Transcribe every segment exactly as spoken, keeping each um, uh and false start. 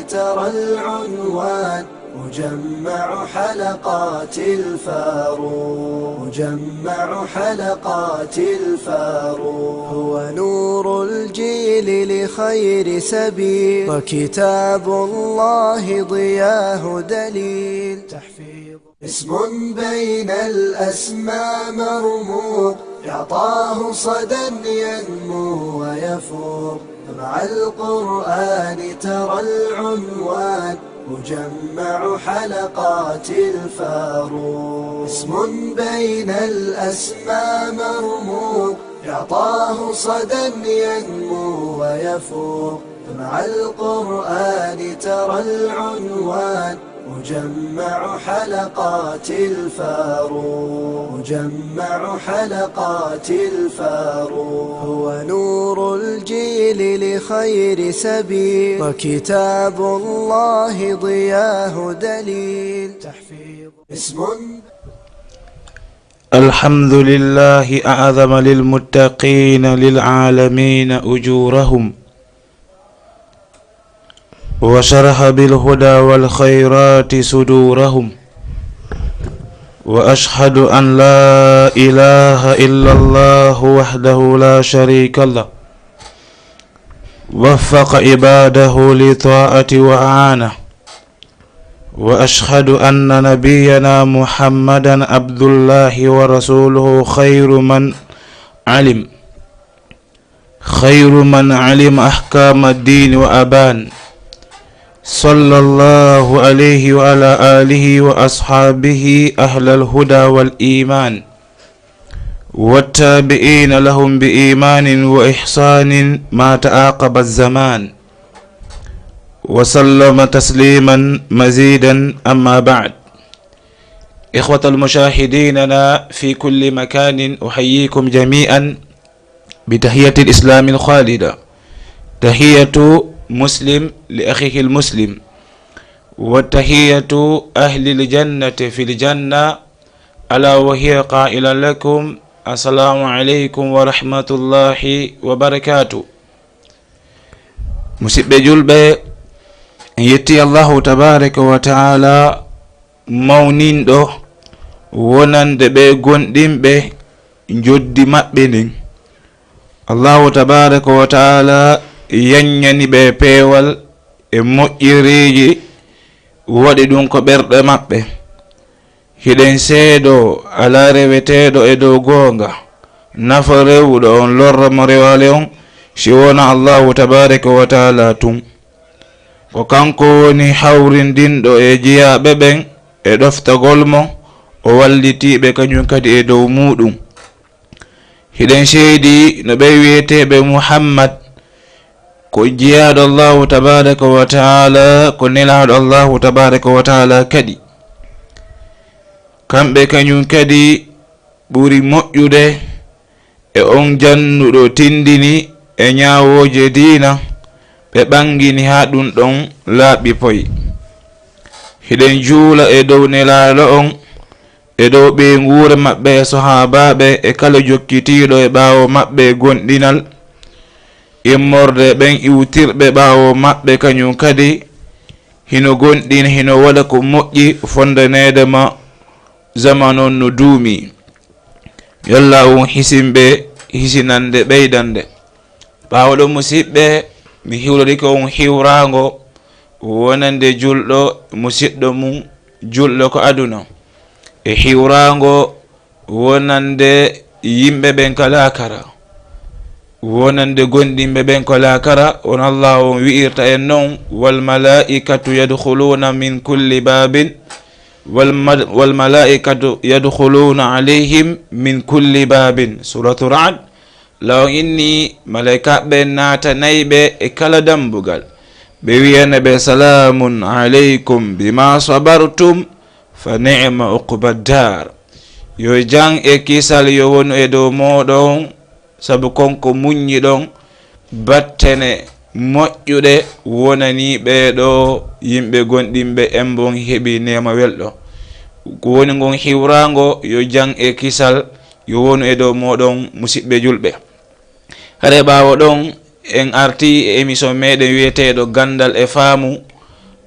ترى العنوان مجمع حلقات الفاروق، مجمع حلقات الفاروق، هو نور الجيل لخير سبيل، وكتاب الله ضياه دليل. تحفيظ اسم بين الأسماء مرموق، يعطاه صدى ينمو ويفوق. مع القرآن ترى العنوان مجمع حلقات الفاروق. اسم بين الأسماء مرموق، يعطاه صدى ينمو ويفوق. مع القرآن ترى العنوان مجمع حلقات الفاروق، مجمع حلقات الفاروق، هو نور الجيل لخير سبيل، وكتاب الله ضياه دليل. تحفيظ اسم الحمد لله أعظم للمتقين للعالمين أجورهم، وشرح بالهدى والخيرات صدورهم، وأشهد أن لا إله إلا الله وحده لا شريك له، وفق عباده لطاعة وأعانه، وأشهد أن نبينا محمدا عبد الله ورسوله خير من علم، خير من علم أحكام الدين وأبان، صلى الله عليه وعلى آله وأصحابه أهل الهدى والإيمان، والتابعين لهم بإيمان وإحسان ما تعاقب الزمان، وسلم تسليما مزيدا. أما بعد، إخوة المشاهدين في كل مكان، أحييكم جميعا بتحية الإسلام الخالدة، تحية مسلم لأخيه المسلم، وتحية أهل الجنة في الجنة، ألا وهي قائلة لكم: السلام عليكم ورحمة الله وبركاته. Musidɓe julɓe, en yetti Allahu tabaraka wa taala mawninɗo wonande ɓe gonɗinɓe njoddi maɓɓe ndin. Allahu tabaraka wa taala yanñani ɓe peewal e moƴƴereeji, waɗi ɗum ko ɓerɗe maɓɓe. Hiɗen seedoo alaa reweteeɗo e dow goonga, nafa rewuɗo on, lorra mo rewale on, si wona Allahu tabaraka wa taala tun. Ko kanko woni hawrindinɗo e jiyaaɓe ɓen e ɗoftagol mo, o wallitiiɓe kañum kadi e dow muuɗum. Hiɗen seedi no ɓe wi'eteeɓe Muhammad ko jiyaaɗo Allahu tabaraka wa taala, ko nelaaɗo Allahu tabaraka wa taala kadi. Kamɓe kañum kadi ɓuri moƴƴude e on jannuɗo tindini e ñaawooje diina, ɓe ɓangini haa ɗum ɗon laaɓi poy. Hiɗen juula e dow nelaaɗo on, e dow ɓeynguure maɓɓe e sahaabaaɓe e kala jokkitiiɗo e ɓaawo maɓɓe e gonɗinal, immorde e ɓen iwtirɓe ɓaawo maɓɓe kañum kadi, hino gonɗina, hino waɗa ko moƴƴi fondaneede ma zamanu on no duumi. Yo Alla on hisin ɓe hisinande ɓeydande. Ɓaawo ɗon, musiɓɓe, mi hiwrorike on hiwraango wonande julɗo, musiɗɗo mum julɗo ko aduna, e hiwraango wonande yimɓe ɓen ka laakara, wonande gonɗinɓe ɓen ko laakara, on Alla on wi'irta en non: "Wal malaa'ikatu yadkhuluuna min kulli baabin, wal ma-, wal malaa'ikatu yadkhuluuna alayhim min kulli baabin." Suuratu Ra'd. Law inni, malaykaaɓe ɓen naatanay ɓe e kala dambugal. Ɓe wi'ana ɓe: "Salaamun alaykum bimaa sabartum, fa ni'ma uqbad daar." Yo jam e kisal yo wonu e dow mooɗon, sabu kon ko muññiɗon, battane moƴƴuɗe wonanii ɓee ɗoo yimɓe gonɗinɓe, en bon heɓii neema welɗo. Ko woni ngon hiwraango, yo jam e kisal yo wonu e dow mooɗon, musiɓɓe julɓe. Hare ɓaawo ɗon, en artii e émission meɗen wi'eteeɗo Ganndal e Faamu,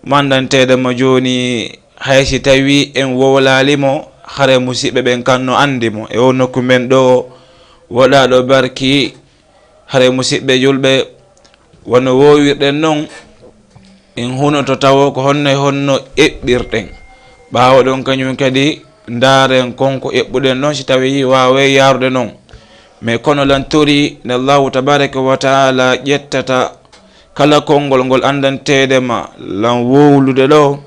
Mandanteede mo jooni, hay si tawii en wowlaali mo, hare musiɓɓe ɓen kan no anndi mo. E o nokku men ɗo, woɗaaɗo barki, hare musiɓɓe julɓe, wano woowirɗen non, en hunoto tawo ko honno e honno eɓɓirɗen. Ɓaawo ɗon kañum kadi, ndaaren kon ko eɓɓuɗen non, si tawii waaway yaarude non. Mais kono lan tori nde Allahu tabaraka wa taala ƴettata kala konngol ngol anndanteede ma lan wowlude ɗo,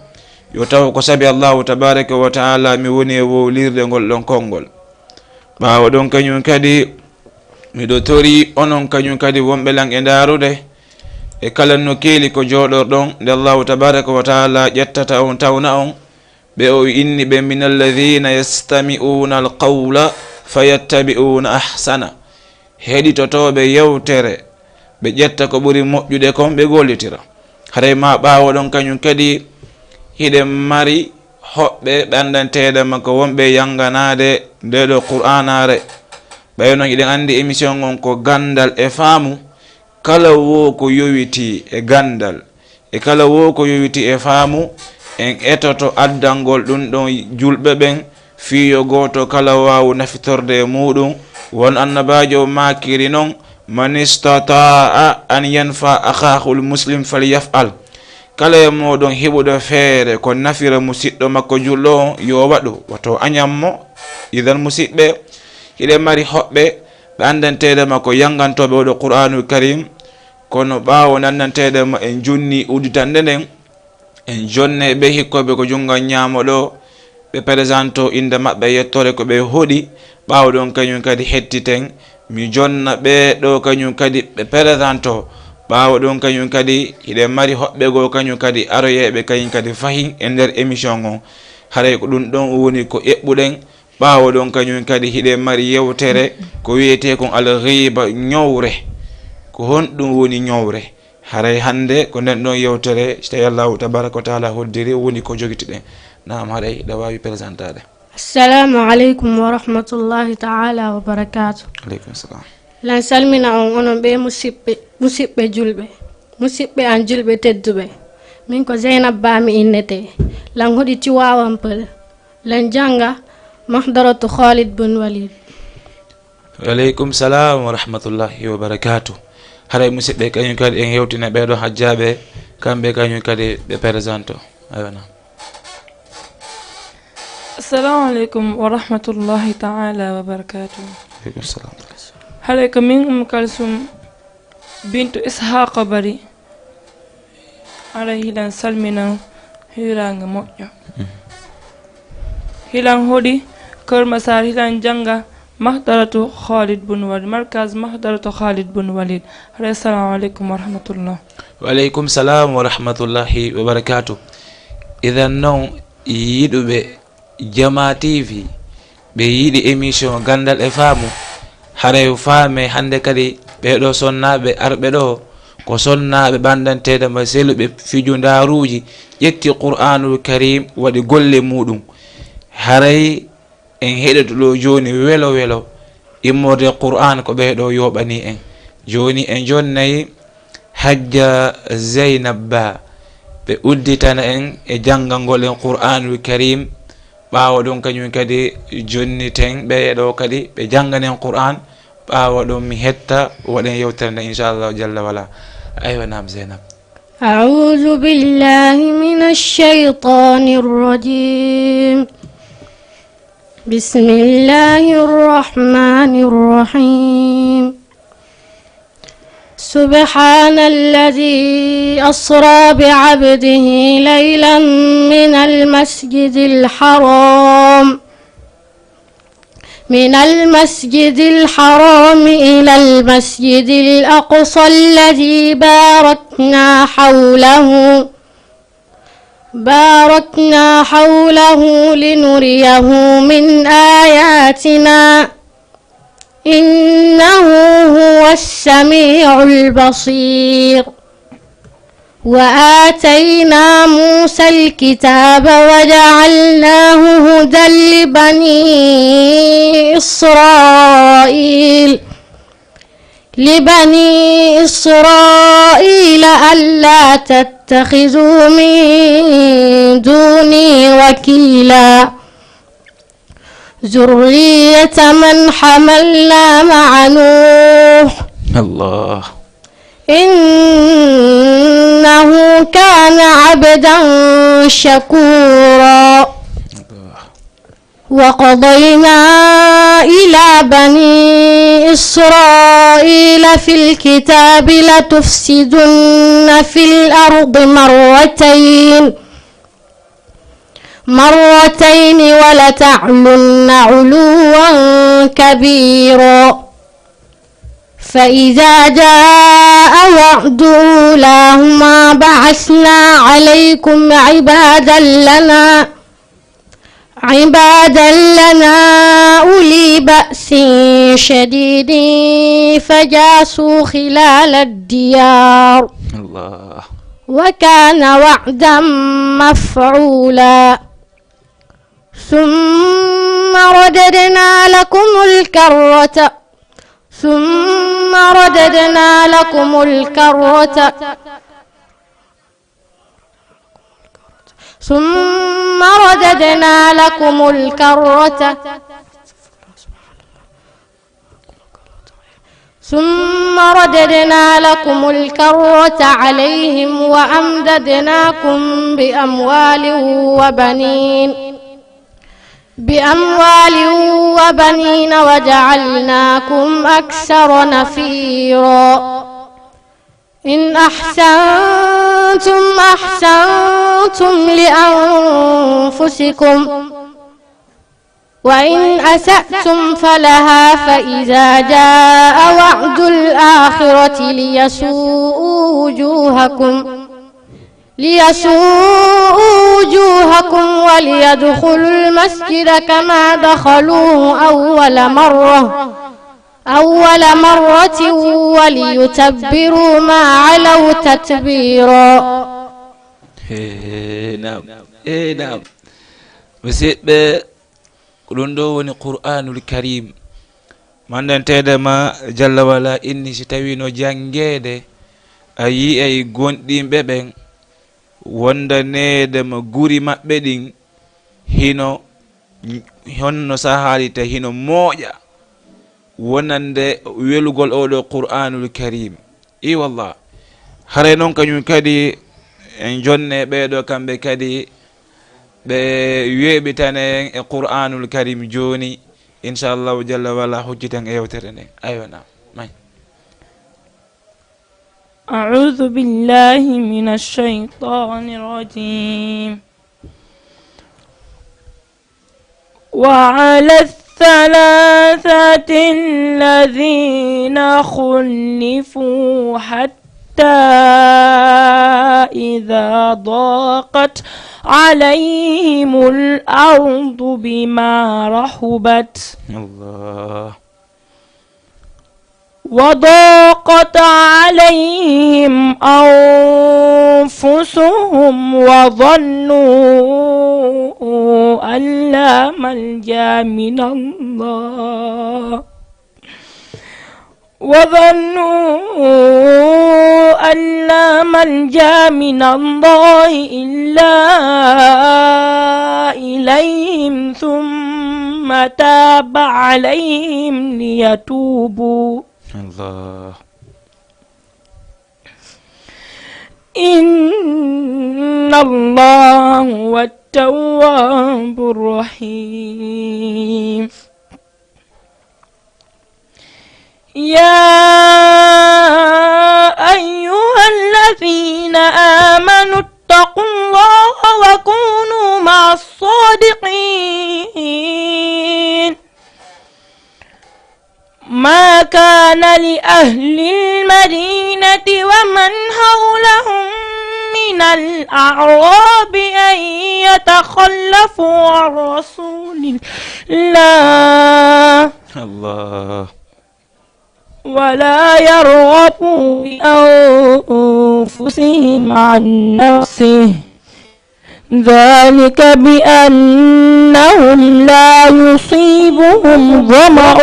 yo taw ko sabi Allahu tabaraka wa taala mi woni e wowlirde ngol ɗon konngol. Ɓaawo ɗon kañum kadi, miɗo tori onon kañum kadi wonɓe lan e ndaarude, e kala nokkeeli ko jooɗorɗon, nde Allahu tabaraka wa taala ƴettata on, tawna on, ɓe o inni ɓe, "Min alladhina yastami'una alqawla fayattabi'una ahsana." Heɗitotooɓe yewtere, ɓe ƴetta ko ɓuri moƴƴude kon, ɓe gollitira. Haray ma ɓaawo ɗon kañum kadi, hiɗen mari hoɓɓe ɓe anndanteeɗe ma ko wonɓe yannganaade nde ɗo Qur'aanaare. Ɓay non hiɗen anndi émission on ko ganndal e faamu, kala wo ko yowitii e ganndal, e kala wo ko yowitii e faamu, en etoto addangol ɗum ɗon julɓe ɓen, fii yo gooto kala waawu nafitorde e muuɗum. Won annabaajo maakiri non, "Man istata'a an yanfa akhahul muslim falyaf'al." Kala e mooɗon heɓuɗo feere ko nafira musiɗɗo makko julɗo on, yo waɗu, wato añan mo. Idan musiɓɓe, hiɗen mari hoɓɓe ɓe anndanteeɗe ma ko yanngantooɓe oɗo Qur'aanul Karim, kono ɓaawo nannanteeɗe ma en jonni udditanɗe nden, en jonne ɓe hikkooɓe ko junngo ñaamo ɗo, ɓe présento innde maɓɓe, yettore ko ɓe hoɗi. Ɓaawo ɗon kañum kadi hettiten, mi jonna ɓe ɗo kañum kadi ɓe présento. Ɓaawo ɗon kañum kadi hiɗen mari hoɓɓe goo kañum kadi aroyeeɓe kañum kadi fahin e nder émission on. Haray ko ɗum ɗon woni ko eɓɓuɗen. Ɓaawo ɗon kañum kadi hiɗen mari yewtere ko wiyetee kon al ghiba, ñowre. Ko honɗum woni ñowre? Haray hannde ko nden ɗon yewtere, si tawi Allahu tabaraka wa taala hoddiri, woni ko jogitiɗen. Naam, haray ɗa waawi présentaade. Assalamu aleykum wa rahmatullahi taala wa barakaatu. Aleykum salam. Lan salmina on onon ɓe musiɓɓe, musiɓɓe julɓe, musiɓɓe an julɓe tedduɓe. Min ko Zeynab Ba mi innetee. Lan hoɗi Tiwaawan Pël. Lan jannga Mahdaratu Khalid bun Walid. Waleykum salam wa rahmatullahi wa barakatuh. Haray musiɓɓe kañum kadi en hewtina ɓeɗo hajjaɓe, kamɓe kañum kadi ɓe présento. Aywa, naam. Assalamu aleykum wa rahmatullahi taala wa barakatuh. Aleykum salam. Haray ko min Umm Kalsum bintu Ishaqa Bari. Haray hiɗen salmina hiiraange moƴƴo. Hiɗen hoɗi Kër Massar, hiɗen jannga Mahdaratu Khalid bun Walid, Markaz Mahdaratu Khalid bun Walid. Haray, assalamu aleykum wa rahmatullah. Wa aleykum salam wa rahmatullahi wa barakatuh. Idan non, yiɗuɓe Jama T V, ɓe yiɗi émission Ganndal e Faamu. Haray faame hannde kadi ɓeeɗo sonnaaɓe arɓe ɗo, ko sonnaaɓe ɓanndanteeɗe ma selluɓe fijundaaruuji, ƴetti Qur'aanul Kariim, waɗi golle muuɗum. Haray en heɗoto ɗo jooni welo welo immorde Qur'aan ko ɓeeɗo yooɓani en. Jooni en jonnay Hajja Zeynab Ba, ɓe udditana en e janngangol en Qur'aanul Kariim. Ɓaawo ɗum kañum kadi jonniten ɓe ɗo kadi ɓe jannganen Qur'aan. Ɓaawo ɗum mi hetta waɗen yewtere nde inchallahu jalla wala. Aywa, naam Zeynab. أعوذ بالله من الشيطان الرجيم. بسم الله الرحمن الرحيم. سبحان الذي أسرى بعبده ليلا من المسجد الحرام، من المسجد الحرام إلى المسجد الأقصى الذي باركنا حوله، باركنا حوله لنريه من آياتنا، إنه هو السميع البصير. وآتينا موسى الكتاب وجعلناه هدى لبني إسرائيل. لبني إسرائيل ألا تتخذوا من دوني وكيلا ذرية من حملنا مع نوح الله إنه كان عبدا شكورا وقضينا إلى بني إسرائيل في الكتاب لتفسدن في الأرض مرتين مرتين ولتعلن علوا كبيرا فإذا جاء وعد أولاهما بعثنا عليكم عبادا لنا عبادا لنا أولي بأس شديد فجاسوا خلال الديار الله وكان وعدا مفعولا ثم رددنا لكم الكرة ثم رددنا لكم الكرة ثم رددنا لكم الكرة ثم رددنا لكم الكرة عليهم وأمددناكم بأموال وبنين بأموال وبنين وجعلناكم أكثر نفيرا إن أحسنتم أحسنتم لأنفسكم وإن أسأتم فلها فإذا جاء وعد الآخرة ليسوءوا وجوهكم ليسوءوا وجوهكم وليدخلوا المسجد كما دخلوه أول مرة أول مرة وليتبروا ما علوا تتبيرا He, naam. He, naam. Musidɓe, ko ɗum ɗo woni Qur'aanul Kariim. Mandanteede ma Jalla wala inni si tawi no janngeede, a yi'ay gonɗinɓe ɓen wondaneede ma guri maɓɓe ɗin, hino, honno sahaali ta hino mooƴa wonande welugol oo ɗoo Qur'aanul Kariim. I wallah. Haray non kañum kadi en jonne ɓee ɗoo kamɓe kadi ɓe weeɓitane en e Qur'aanul Kariim jooni. Inchallahu jalla wala hujjiten e yewtere nden. Aywa, naam. May. أعوذ بالله من الشيطان الرجيم. وعلى الثلاثة الذين خلفوا حتى إذا ضاقت عليهم الأرض بما رحبت الله. وضاقت عليهم أنفسهم وظنوا أن لا ملجأ من الله وظنوا أن لا ملجأ من الله إلا إليهم ثم تاب عليهم ليتوبوا الله. إن الله هو التواب الرحيم. يا أيها الذين آمنوا اتقوا الله وكونوا مع الصادقين. ما كان لأهل المدينة ومن حولهم من الأعراب أن يتخلفوا عن رسول الله الله. ولا يرغبوا بأنفسهم عن نفسه ذلك بأنهم لا يصيبهم ظمأ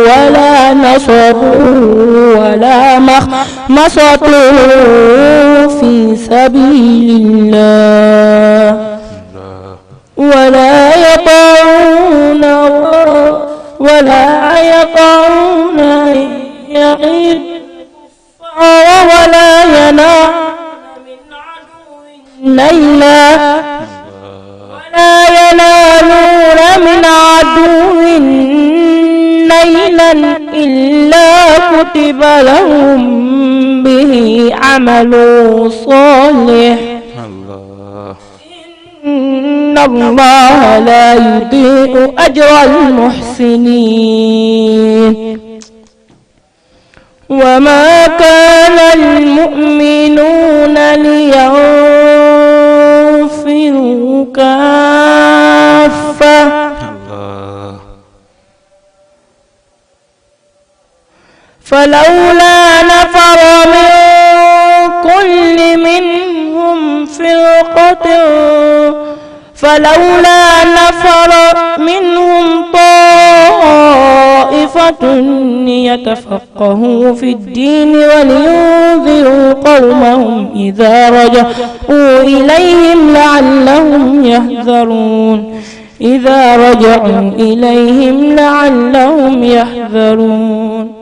ولا نصب ولا مخمصة في سبيل الله ولا يطعون ولا يطعون أن يغيظ ولا ينالون من عدو نيلا ولا ينالون من عدو نيلا إلا كتب لهم به عمل صالح. الله. إن الله لا يضيع أجر المحسنين. وما كان المؤمنون لينفروا كافة. الله. فلولا نفر من كل منهم فرقة فلولا نفر منهم طائفة ليتفقهوا في الدين ولينذروا قومهم إذا رجعوا إليهم لعلهم يحذرون. إذا رجعوا إليهم لعلهم يحذرون.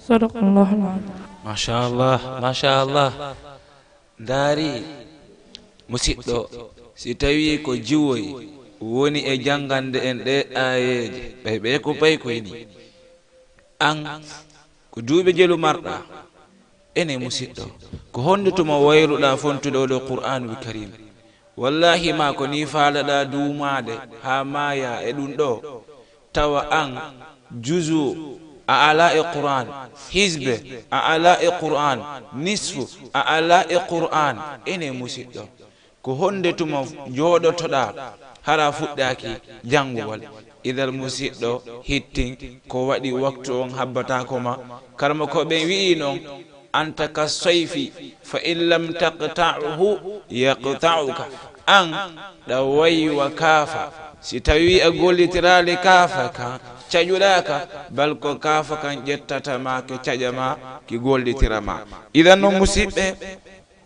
صدق الله العظيم. Machallah, machallah. Ndaari, musiɗɗo, si tawii ko jiwoy woni e janngande en ɗee aayeeje, ɓay ɓee ko paykoy ni. An, ko duuɓi jelu marɗa? Ene musiɗɗo, ko honde tuma wayluɗaa fontude oo ɗoo Qur'aanul Kariim? Wallaahi, maa ko nii faalaɗaa duumaade haa maayaa e ɗum ɗoo, tawa an juzu a alaa e Qur'aan, hizbe a alaa e Qur'aan, nisfu a alaa e Qur'aan. Ene musiɗɗo, ko honde tuma jooɗotoɗaa hara fuɗɗaaki janngugol? Idal musiɗɗo, hittin ko waɗi waktu on habbataako ma. Karmokooɓe ɓen wi'i non, أنت كالسيف فإن لم تقطعه يقطعك. An ɗa wayi wa kaafa, si tawii a gollitiraali kaafa kan, caƴuɗaa ka, bal ko kaafa kan ƴettata ma, ke caƴa ma, ki gollitira ma. Idan non, musiɓɓe,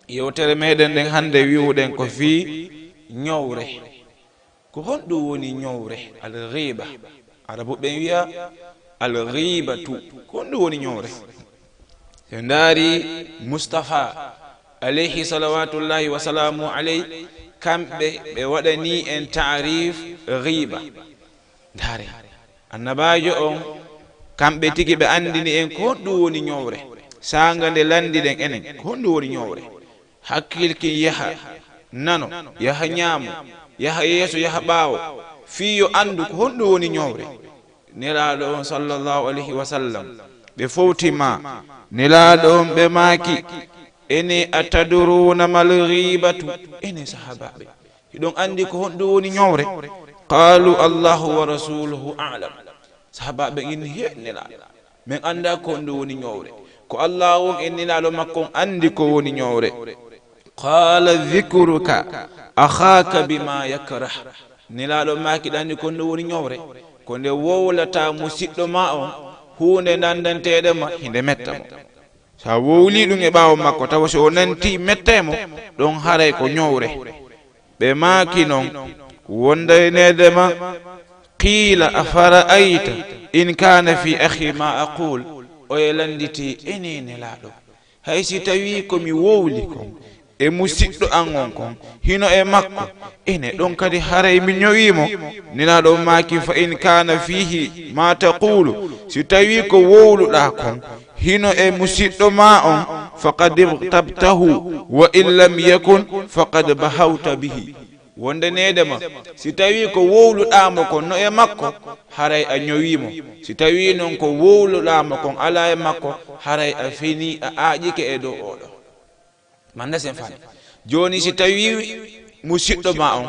yewtere meɗen nden hande wi'uɗen ko fii ñowre. Ko honɗum woni ñowre? Al-ghiba. Arabu ɓen wi'a al-ghibatu. Ko honɗum woni ñowre? Ɓe ndaari Mustafa, alayhi salawatullahi wa salamu alayhi, kamɓe ɓe waɗani en ta'rif ghiba. Ndaare, annabaajo on, kamɓe tigi ɓe anndini en ko honɗum woni ñowre. Saanga nde lanndiɗen enen, ko honɗum woni ñowre? Hakkil kin yaha nano, yaha ñaamo, yaha yeeso, yaha ɓaawo, fii yo anndu ko honɗum woni ñowre. Nelaaɗo on, sallallahu alayhi wa sallam, ɓe fowti ma. Nelaaɗo on, ɓe maaki, ene atadruuna mal ghiibatu? Ene sahaabaaɓe, hiɗon anndi ko honɗum woni ñowre? Qaalu, Allahu wa rasuluhu a'lam. Sahaabaaɓe inni, he Nelaaɗo, men anndaa ko honɗum woni ñowre. Ko Allaahu on e Nelaaɗo makko on anndi ko woni ñowre. Qaala, dhikruka akhaaka bima yakrah. Nelaaɗo maaki, ɗa anndi ko honɗum woni ñowre? Ko nde wowlataa musiɗɗo ma on huunde nanndanteeɗe ma, hinde metta mo. Sa wowlii ɗum e ɓaawo makko, tawa si o nantii mettay mo, ɗon haray ko ñowre. Ɓe maaki non, wondaneede ma, qiila, afara'ayta in kaana fi akhi ma aqul? Oye lannditi, ene Nelaaɗo, hay si tawii ko mi wowli kon e musiɗɗo an on kon, hino e makko, ene ɗon kadi haray mi ñowii mo? Nelaaɗo maaki, fa in kaana fiihi ma taqulu, si tawii ko wowluɗaa kon hino e musiɗɗo ma on, faqad ightabtahu, wa in lam yakun, faqad bahawta bihi. Wondaneede ma, si tawii ko wowluɗaa mo kon no e makko, haray a ñowii mo. Si tawii non ko wowluɗaa mo kon alaa e makko, haray a fenii, a aaƴike e dow oo ɗoo. Manda sen faami. Jooni, si tawii musiɗɗo ma on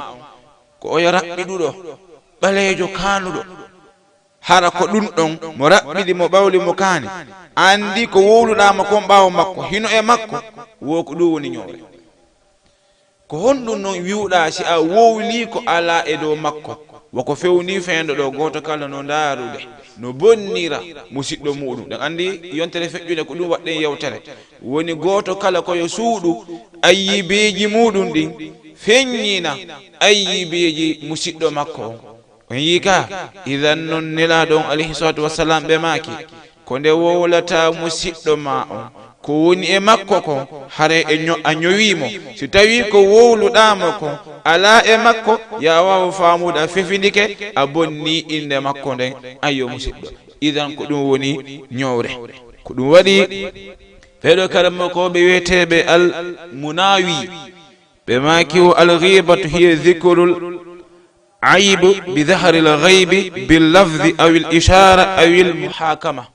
ko oya raɓɓiɗuɗo, ɓaleejo kaanuɗo, hara ko ɗum ɗon mo raɓɓiɗi mo ɓawli mo kaani, anndi ko wowluɗaa mo kon ɓaawo makko, hino e makko, wo ko ɗum woni ñowre. Ko honɗum non wi'uɗaa si a wowlii ko alaa e dow makko? Woko fewni fendo ɗo, gooto kala no ndaarude, no bonnira musiɗɗo muɗum. Ɗen anndi yontere feƴƴunde ko ɗum waɗɗen yewtere. Woni gooto kala ko yo suuɗu ayyibeeji muɗum ɗin, feññina ayyibeeji musiɗɗo makko on. On yii ka? Idan non Nelaaɗo on, alayhi salatu wassalam, ɓe maaki, ko nde wowlata musiɗɗo ma on, ko woni e makko kon, haray e ño-, a ñowii mo. Si tawii ko wowluɗaa mo kon alaa e makko, yo a waawu faamude a fefindike, a bonnii innde makko nden, ayyo musiɗɗo. Idan ko ɗum woni ñowre. Ko ɗum waɗi ɓeeɗo karamokooɓe wiyeteeɓe Al-Munawi, ɓe maaki, o, al-ghibatu hiya dhikrul aybi bi dhahril ghaybi bil lafzi awil ishara awil muhakama.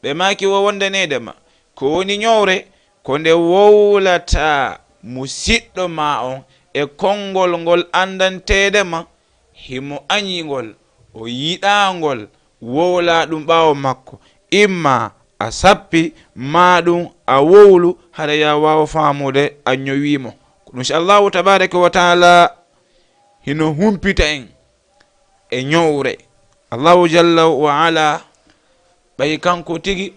Ɓe maaki, wo wondaneede ma, ko woni ñowre, ko nde wowlata musiɗɗo ma on e konngol ngol anndanteede ma, himo añi ngol, o yiɗaa ngol, wowlaa ɗum ɓaawo makko, imma a sappi, maa ɗum a wowlu, hara yo a waawu faamude a ñowii mo. Ko ɗum si Allahu tabaraka wa taala hino humpita en e ñowre. Allahu jalla wa ala, ɓay kanko tigi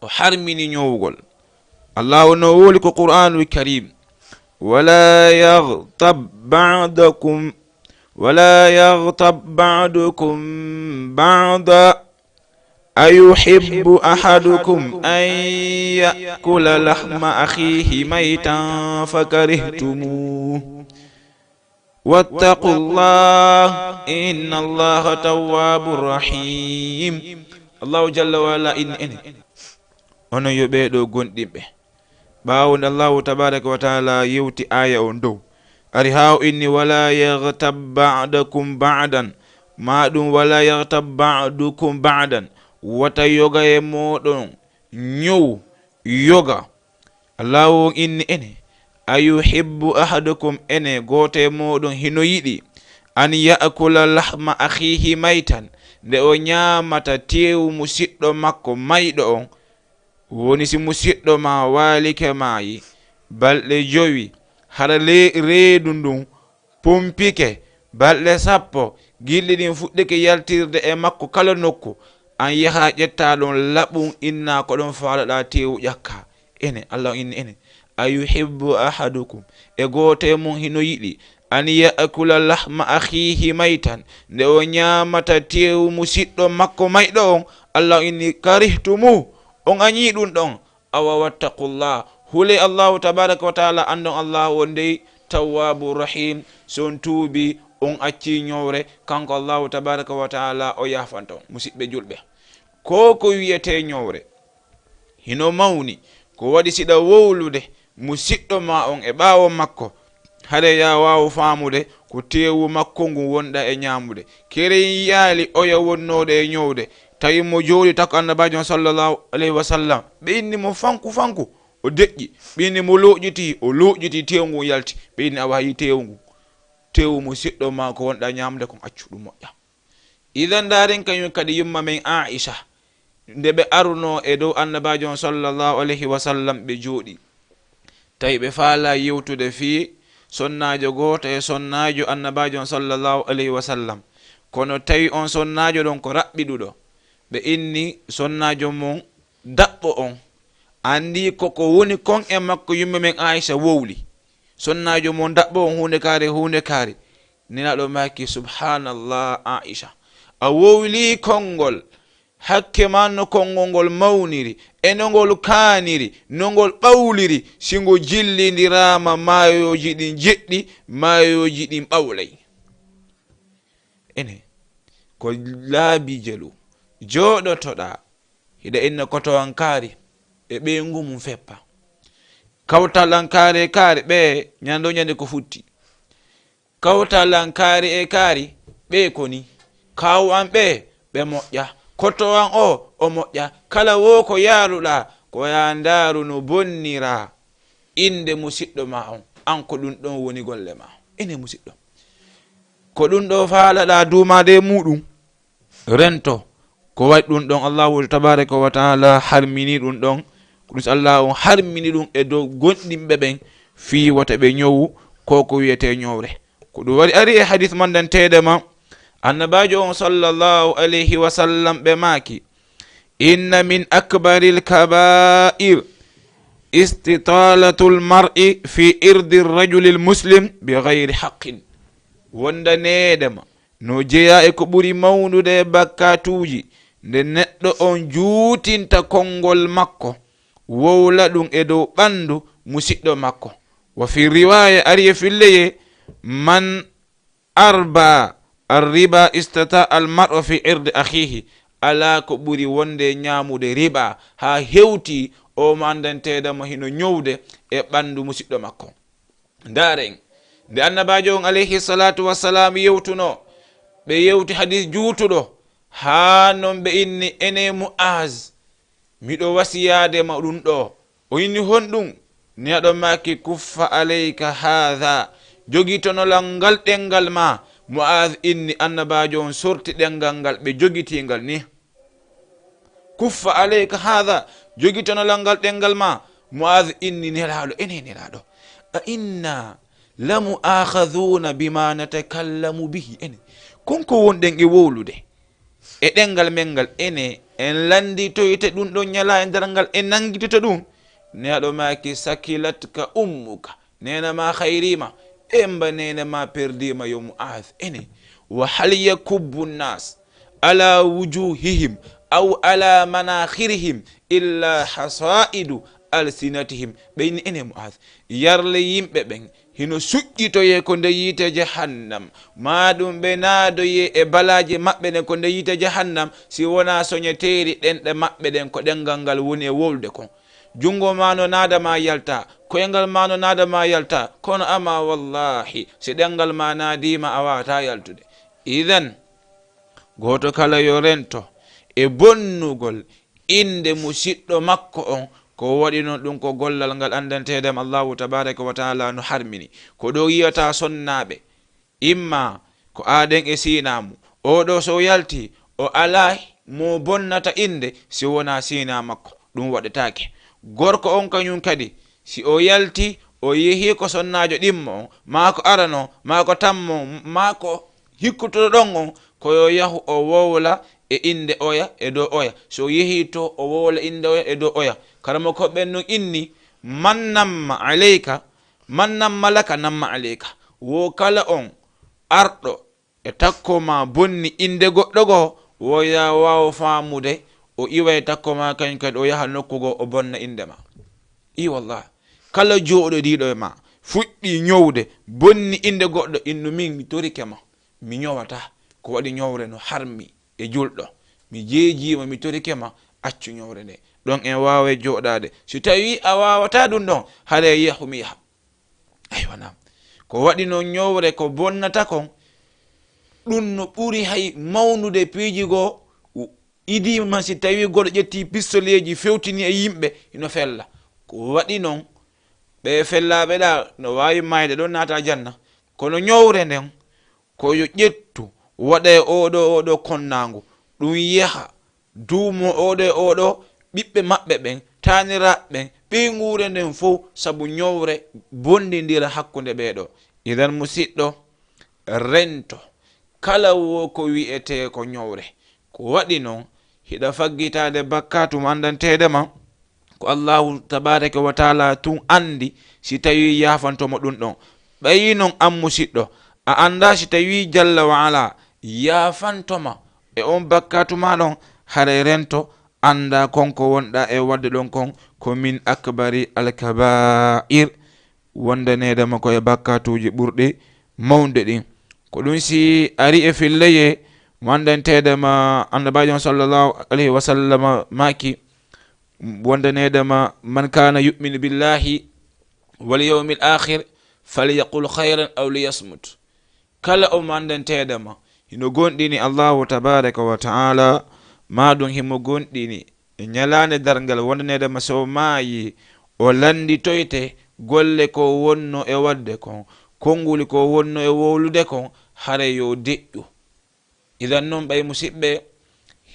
o harmini ñowugol. Allahu no wowli ko Qur'anul Karim, "Wala yaghtab ba'dukum, wala yaghtab ba'dukum ba'da, ayuhibbu ahadukum an ya'kula lahma akhihi maytan fakarihtumuh." Wattaqullah, inna Allaha tawwabur rahim. Allahu jalla wa ala inni enen, onon yo ɓeeɗo gonɗinɓe. Ɓaawo nde Allahu tabaraka wa taala yewti aaya on dow, ari haa o inni, "Wala yaghtab ba'dukum ba'dan." Maa ɗum, "Wala yaghtab ba'dukum ba'dan." Wota yoga e mooɗon ñow yoga. Allahu on inni ene, "Ayuhibbu ahadukum," ene gooto e mooɗon hino yiɗi, "an ya'kula lahma akhihi maytan," nde o ñaamata teewu musiɗɗo makko mayɗo on? Woni si musiɗɗo ma waalike maayi balɗe jowi, hara le-, reedu ndun pompike, balɗe sappo, gilɗi ɗin fuɗɗike yaltirde e makko kala nokku, an yaha ƴetta ɗon laɓun, inna ko ɗon faalaɗaa teewu ƴakka. Ene, Allah inni ene, "Ayuhibbu ahadukum," e gooto e mon hino yiɗi, "an ya'kula lahma akhihi maytan," nde o ñaamata teewu musiɗɗo makko mayɗo on, Allah inni, "Karihtumuh," on añii ɗum ɗon. Awa wattaqullah, hule Allahu tabaraka wa taala, andon Allahu on dey Tawwabu Rahim, si on tuubi, on acci ñowre, kanko Allahu tabaraka wa taala o yaafanto. Musiɓɓe julɓe, ko ko wiyetee ñowre hino mawni, ko waɗi siɗa wowlude musiɗɗo ma on e ɓaawo makko, hade ya waawu faamude ko teewu makko ngun wonɗa e ñaamude. Keren yiyaali oya wonnooɗo e ñowde, tawi mo jooɗi tako Annabaajo on sallallahu alayhi wa sallam, ɓe inni mo fanku fanku, o deƴƴi. Ɓe inni mo looƴiti, o looƴiti, teewu ngun yalti. Ɓe inni, "Awa, hayi teewu ngun, teewu musiɗɗo ma ko wonɗa ñaamude kon, accu ɗum moƴƴa." Idan, ndaaren kañum kadi yumma men Aisha, nde ɓe arunoo e dow Annabaajo on sallallahu alayhi wa sallam, ɓe jooɗi. Tawi ɓe faalaa yewtude fii sonnaajo gooto e sonnaajo Annabaajo on sallallahu alayhi wa sallam. Kono tawi on sonnaajo ɗon ko raɓɓiɗuɗo. Ɓe inni sonnaajo mon daɓɓo on, anndi ko ko woni kon e makko, yumma men Aisha wowli. Sonnaajo mon daɓɓo on huunde kaari, huunde kaari. Nelaaɗo maaki, "Subhanallah, Aisha, a wowlii konngol. Hakke maa no konngol ngol mawniri, e no ngol kaaniri, no ngol ɓawliri, si ngo jillindiraama maayooji ɗin jeɗɗi, maayooji ɗin ɓawlay." Ene, ko laabi jelu, jooɗotoɗaa, hiɗa inna koto an kaari, e ɓeyngu mum feppa. Kawtal an kaari e kaari, ɓe ñande o ñande ko futti. Kawtal an kaari e kaari, ɓe koni. Kaawu an ɓe, ɓe moƴƴa. Koto an o, o moƴƴa. Kala wo ko yaaruɗaa, ko yaa ndaaru no bonniraa innde musiɗɗo ma on. An ko ɗum ɗon woni golle ma. Ene musiɗɗo, ko ɗum ɗo faalaɗaa duumaade e muɗum. Rento. Ko waɗi ɗum ɗon, Allahu tabaraka wa taala harmini ɗum ɗon. Ko ɗum si Allah on harmini ɗum e dow gonɗinɓe ɓen, fii wota ɓe ñowu ko ko wiyetee ñowre. Ko ɗum wari ari e hadis mandanteeɗo ma Annabaajo on sallallahu alayhi wa sallam ɓe maaki, inna min akbaril kabair istitalatul mar'i fi irdi rajulil muslim bi gayri haqqin. Wondaneedema no jeyaa e ko ɓuri mawnude e bakkatuuji, nde neɗɗo on juutinta konngol makko, wowla ɗum e dow ɓanndu musiɗɗo makko. Wa fi riwaya, ari e filleye, man arba arriba istata al mar'u fi irdi akhihi. Alaa ko ɓuri wonde ñaamude riba haa hewti o mandanteedama hino ñowde e ɓanndu musiɗɗo makko. Ndaaren, nde Annabaajo on alayhi salatu wassalam yewtuno, ɓe yewti hadis juutuɗo, haa non ɓe inni, ene Mu'az, miɗo wasiyaade ma ɗum ɗo. O inni, honɗum? Neɗɗo maaki, kuffa alayka haadha, jogitonolal ngal ɗemngal ma. Mu'az inni, Annabaajo on sorti ɗemngal ngal ɓe jogitingal ni. Kuffa alayka haadha, jogitonolal ngal ɗemngal ma. Mu'az inni, Nelaaɗo, ene Nelaaɗo, a inna lamu'akhadhuna bima natakallamu bihi, ene, kon ko wonɗen e wowlude e ɗemngal men ngal, ene en lannditoyte ɗum ɗon ñalaa e darngal, en nanngitoyte ɗum? Neɗɗo maaki, sakilatka ummuka, neene ma hayrima, emba neene ma perdima, yo Mu'az, ene. Wa hal yakubbu nnas ala wujuhihim aw ala manakhirihim illa hasaidu alsinatihim. Ɓe inni, ene Mu'az, yarle yimɓe ɓen hino suƴƴitoyee ko nde yiite jahannam, maa ɗum ɓe naadoyee e balaaje maɓɓe ɗen ko nde yiite jahannam, si wonaa soñeteeri ɗenɗe maɓɓe ɗen, ko ɗemngal ngal woni e wowlude kon. Junngo ma no naada ma yalta, koyngal ma no naada ma yalta, kono ama wallahi, si ɗemngal ma naadiima, a waawataa yaltude. Idan, gooto kala yo rento e bonnugol innde musiɗɗo makko on, ko waɗi non ɗum ko gollal ngal anndanteedema Allahu tabaraka wa taala no harmini. Ko ɗo yi'ataa sonnaaɓe, imma ko aaden e siinaamu, oo ɗoo so o yalti, o alaa mo bonnata innde si wonaa siinaa makko. Ɗum waɗetaake. Gorko on kañum kadi, si o yalti, o yehii ko sonnaajo ɗimmo on, maa ko arano, maa ko tammo, maa ko hikkutoɗo ɗon on, ko yo yahu o wowla e innde oya e dow oya. So o yehii to, o wowla innde oya e dow oya. Karamokooɓe ɓen nun inni, man namma aleyka, man namma laka, namma aleyka. Wo kala on arɗo e takko maa bonni innde goɗɗo goo, wo yo a waaw faamude, o iway takko maa kañum kadi, o yaha nokku goo, o bonna innde maa. I wallah, kala jooɗodiiɗo e maa, fuɗɗii ñowde, bonni innde goɗɗo, innu min, mi torike ma, mi ñowataa. Ko waɗi ñowre no harmi e julɗo. Mi jeejii ma, mi torike ma, accu ñowre nde. Ɗon en waaway jooɗaade. Si tawii a waawataa ɗum ɗon, haray yahu mi yaha. Aywa, naam. Ko waɗi non ñowre ko bonnata kon, ɗum no ɓuri hay mawnude piiji goo. Idiima si tawii goɗɗo ƴettii pistoleeji fewtini e yimɓe, hino fella. Ko waɗi non, ɓee fellaaɓe ɗaa no waawi maayde ɗon naata aljanna. Kono ñowre nden, ko yo ƴettu, waɗa e oo ɗoo, oo ɗoo konnaangu, ɗum yaha, duumo oo ɗoo e oo ɗoo, ɓiɓɓe maɓɓe ɓen, taaniraaɓe ɓen, ɓeynguure nden fow, sabu ñowre bonndindira hakkunde ɓee ɗoo. Idan, musiɗɗo, rento kala wo ko wi'etee ko ñowre. Ko waɗi non, hiɗa faggitaade bakkaatu mo anndanteede ma, ko Allahu tabaraka wa taala tun anndi si tawii yaafanto ma ɗum ɗon. Ɓayi non, an musiɗɗo, a anndaa si tawii jalla wa ala yaafanto ma e on bakkaatu ma ɗon, haray rento, anndaa kon ko wonɗaa e waɗde ɗon kon ko min akbari alkabair, wondaneede ma ko e bakkaatuuji ɓurɗi mawnude ɗin. Ko ɗum si ari e filleye, mo anndanteede ma Annabaajo on sallallahu alayhi wa sallam maaki, wondaneede ma, man kana yu'minu billahi wal yawmil akhir falyaqul khayran aw liyasmut. Kala o mandanteeɗo ma hino gomɗini Allahu tabaraka wa ta'ala, maa ɗum himo gomɗini e ñalaande darngal, wondaneede ma so maayi, o lannditoyte golle ko wonno e waɗde kon, konnguli ko wonno e wowlude kon, haray yo deƴƴu. Idan non, ɓay musiɓɓe,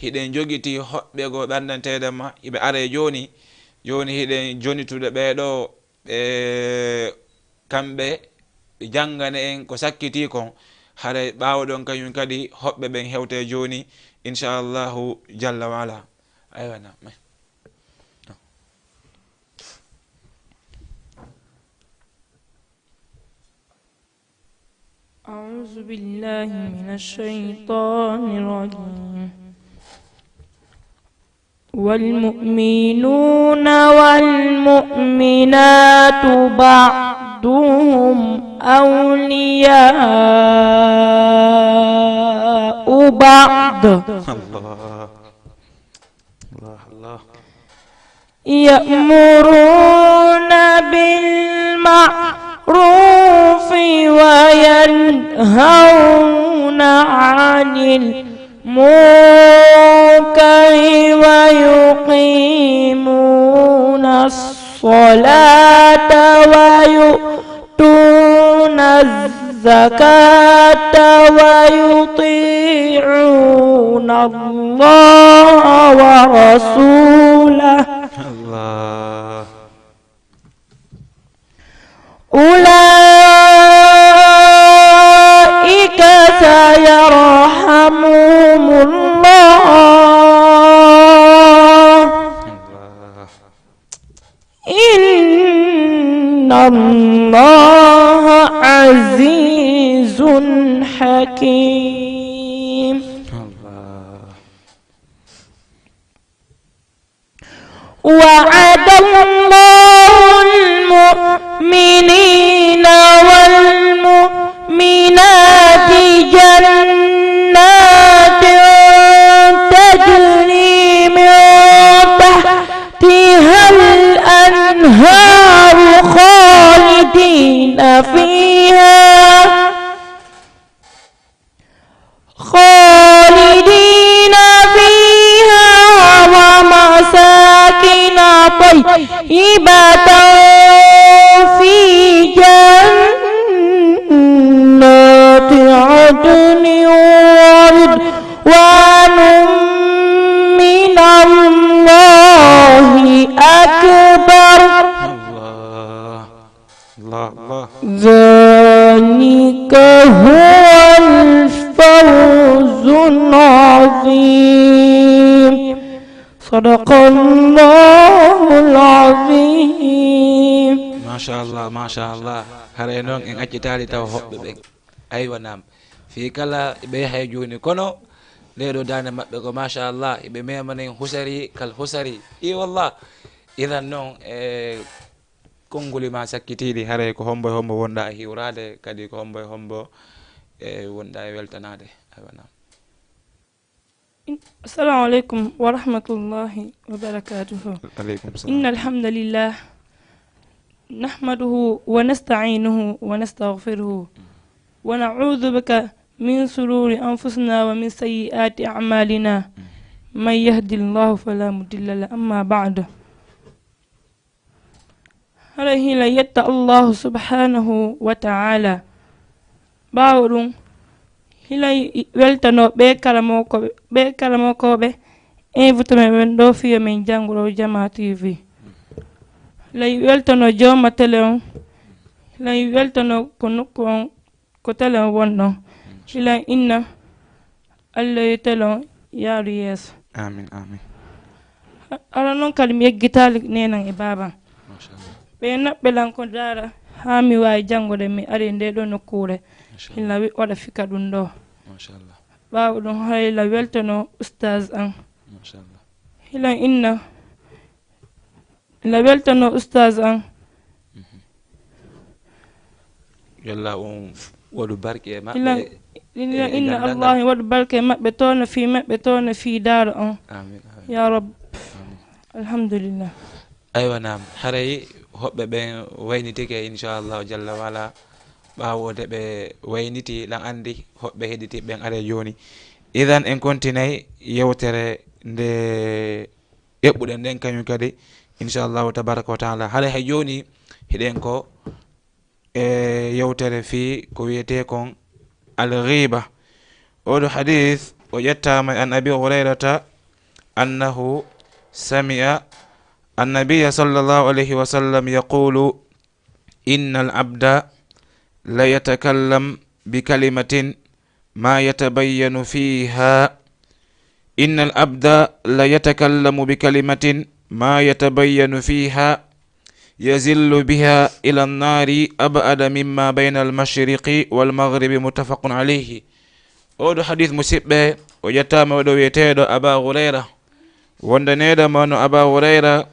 hiɗen jogiti hoɓɓe goo ɓe anndanteeɗo ma, hiɓe aree jooni. Jooni hiɗen jonitude ɓee ɗoo, ɓe, kamɓe ɓe janngana en ko sakkitii kon. Haray ɓaawo ɗon kañum kadi hoɓɓe ɓen hewte jooni, inchallahu jalla wa ala. Aywa, na. أعوذ بالله من الشيطان الرجيم. والمؤمنون والمؤمنات بعضهم أولياء بعض. الله. الله، الله. يأمرون بالمعروف وينهون عن المنكر ويقيمون الصلاة ويؤتون الزكاة ويطيعون الله ورسوله. الله. أولئك سيرحمهم الله. إن الله عزيز حكيم. وعد الله المؤمنين والمؤمنات جنات تجري من تحتها الأنهار خالدين فيها، خالدين فيها ومساكن طيبة في جنات عدن ورضوان من الله أكبر. الله. الله، الله. ذلك هو الفوز العظيم. صدق الله العظيم. Machallah, machallah. Haray noon en accitaali taw hoɓɓe ɓen. Aywa, naam. Fii kala ɓe yahay jooni, kono nde ɗo daande maɓɓe ko machallah, ɓe memanen husari kal husari. I wallah. Idan noon, e konnguli ma sakkitiiɗi, haray ko hombo e hombo wonɗa e hiwraade, kadi ko hombo e hombo, e, wonɗa e weltanaade. Aywa, naam. السلام عليكم ورحمة الله وبركاته. Aleykum salam. إن الحمد لله نحمده ونستعينه ونستغفره ونعوذ بك من شرور أنفسنا ومن سيئات أعمالنا. من يهد الله فلا مضل له. أما بعد. Haray hila yetta Allahu subhanahu wa ta'ala. Ɓaawo ɗum, hila weltano ɓe karamoko-, ɓe karamokooɓe invité men ɓen ɗo fiyo men janngo ɗo Jama T V. Hila weltano jooma télé on. Hila weltano ko nokku on ko télé on wonɗon. Hila inna Allah yo télé on yaaru yeeso. Amin, amin. Ara noon kadi mi yeggitaali nenan e baaban. Machallah. Ɓe naɓɓe lan ko daara haa mi waawi janngude, mi ari nde ɗo nokkuure. Machallah. Hila wi-, waɗa fika ɗum ɗo. Machallah. Ɓaawo ɗum hayla weltano ustaz an. Machallah. Hila inna Ina weltano ustaz an. Mhm. Yo Allah on waɗu barke e maɓɓe. Ila, ila e inna gandal Allah ngal. Waɗu barke e maɓɓe, towna fii maɓɓe, towna fii daaro on. Amin, amin. Ya Rabb. Amin. Alhamdulillah. Aywa, naam. Haray hoɓɓe ɓen waynitike, inchallahu jalla wala. Ɓaawo de ɓe wayniti, lan andi hoɓɓe heɗiti ɓen are jooni. Idan en kontinay yewtere nde eɓɓuɗen ɗen kañum kadi, inchallahu tabaraka wa taala. Haɗa hay jooni hiɗen ko e yewtere fii ko wiyetee kon al ghiba. Oɗo hadith o ƴettaama an Abi Hurayrata annahu sami'a annabiya sallallahu alayhi wa sallam yaqulu, inna al abda la yatakallam bi kalimatin ما يتبين فيها. إن العبد ليتكلم بكلمة ما يتبين فيها يزل بها إلى النار أبعد مما بين المشرق والمغرب، متفق عليه. Oɗo hadith, musiɓɓe, o ƴettaama oɗo wiyeteeɗo Aba Hurayra, wondaneede ma no Aba Hurayra,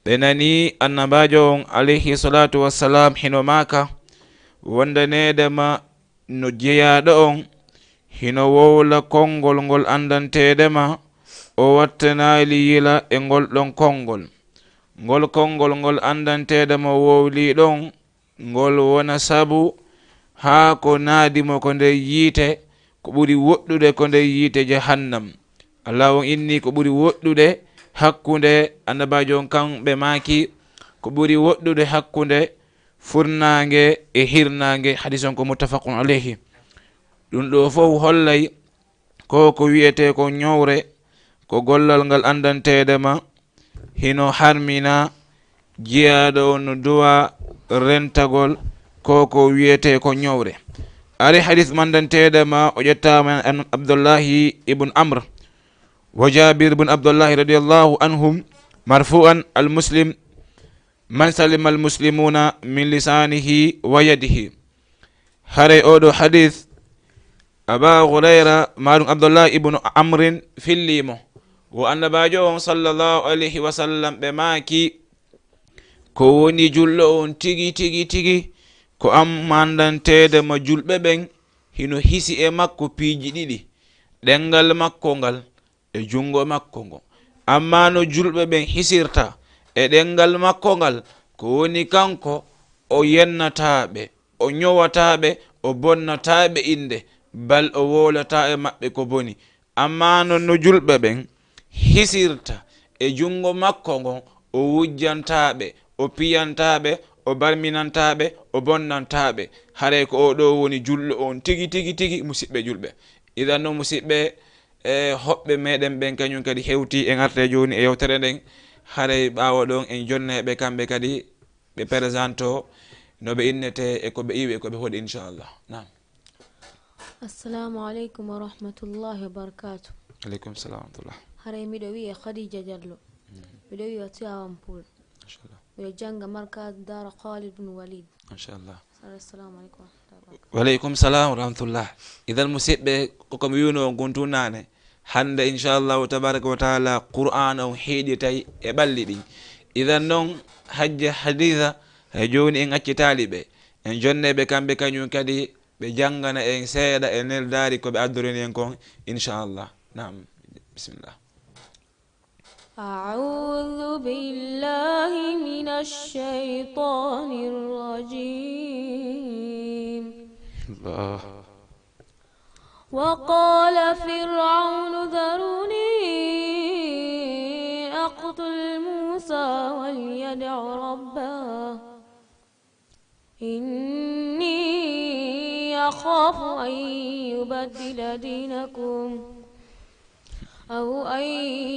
ɓe nani Annabaajo on, alayhi salatu wassalam, hino maaka, wondaneede ma no jeyaaɗo on hino wowla konngol ngol anndanteede ma, o wattanaali yila e ngol ɗon konngol. Ngol konngol ngol anndanteede ma wowli ɗon, ngol wona sabu haa ko naadi mo ko nder yiite, ko ɓuri woɗɗude ko nder yiite Jahannam. Allah on inni ko ɓuri woɗɗude hakkunde Annabaajo on, kamɓe maaki, ko ɓuri woɗɗude hakkunde furnaange e hirnaange. Hadis on ko muttafaqun alayhi. Ɗum ɗo fof hollay ko ko wiyetee ko ñowre, ko gollal ngal anndanteede ma hino harmina jiyaaɗo on no duwa rentagol ko ko wiyetee ko ñowre. Ari hadis manndanteeɗo ma, o ƴettaama an Abdullahi ibn Amr wa Jabir ibn Abdullahi radiyallahu anhum marfu'an: al muslim man salima al muslimuna min lisanihi wa yadihi. Haray oɗo hadis, Aba Hurayra, maɗum Abdullah ibnu Amrin, fillimo wo Annabaajo on sallallahu alayhi wa sallam, ɓe maaki, ko woni julɗo on tigi, tigi, tigi, ko an manndanteede ma julɓe ɓen, hino hisi e makko piiji ɗiɗi, ɗenngal makko ngal e junngo makko ngon. Ammaa no julɓe ɓen hisirta e ɗenngal makko ngal, ko woni kanko, o yennataa ɓe, o ñowataa ɓe, o bonnataa ɓe innde, bal o wowlataa e maɓɓe ko boni. Ammaa non no julɓe ɓen hisirta e junngo makko ngon, o wujjantaa ɓe, o piyantaa ɓe, o barminantaa ɓe, o bonnantaa ɓe. Haray ko oo ɗoo woni julɗo on tigi, tigi, tigi, musiɓɓe julɓe. Idan non, musiɓɓe, e hoɓɓe meɗen ɓen kañum kadi hewti, en artay jooni e yewtere nden. Haray ɓaawo ɗon en jonnay ɓe kamɓe kadi, ɓe présente no ɓe innete e ko ɓe iwi e ko ɓe hoɗi, inchallah. Naam. Assalamu aleykum wa rahmatullahi wa barakatuh. Aleykum salam wa rahmatullah. Haray miɗo wiye Khadija Diallo. Miɗo wiye Tivaouane Peulh. Machallah. Miɗo jannga Markaz Daara Khalid bin Walid. Machallah. Assalamu aleykum wa rahmatullahi wa barakatuh. Wa aleykum salam wa rahmatullah. Idan, musiɓɓe, ko ko mi wi'unoo on gontu naane, hannde, inchallahu tabaraka wa taala, Qur'aana on hiiɗitay e ɓalli ɗin. Idan non, Hajja Hadiza, hay jooni en accitaali ɓe. En jonnay ɓe kamɓe kañum kadi, ɓe janngana en seeɗa e neldaari ko ɓe addorani en kon, inchallah. Naam, bisimillah. أعوذ بالله من الشيطان الرجيم. الله. وقال فرعون ذروني أقتل موسى وليدع ربه إني أخاف أن يبدل دينكم أو أن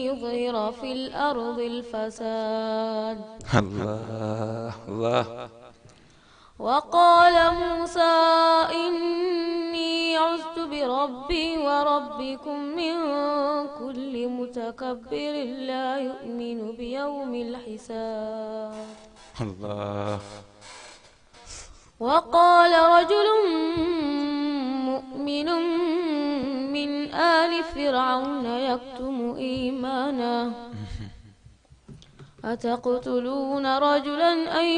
يظهر في الأرض الفساد. الله، الله. وقال موسى إني عذت بربي وربكم من كل متكبر لا يؤمن بيوم الحساب. الله. وقال رجل مؤمن من آل فرعون يكتم إيمانه أتقتلون رجلا أن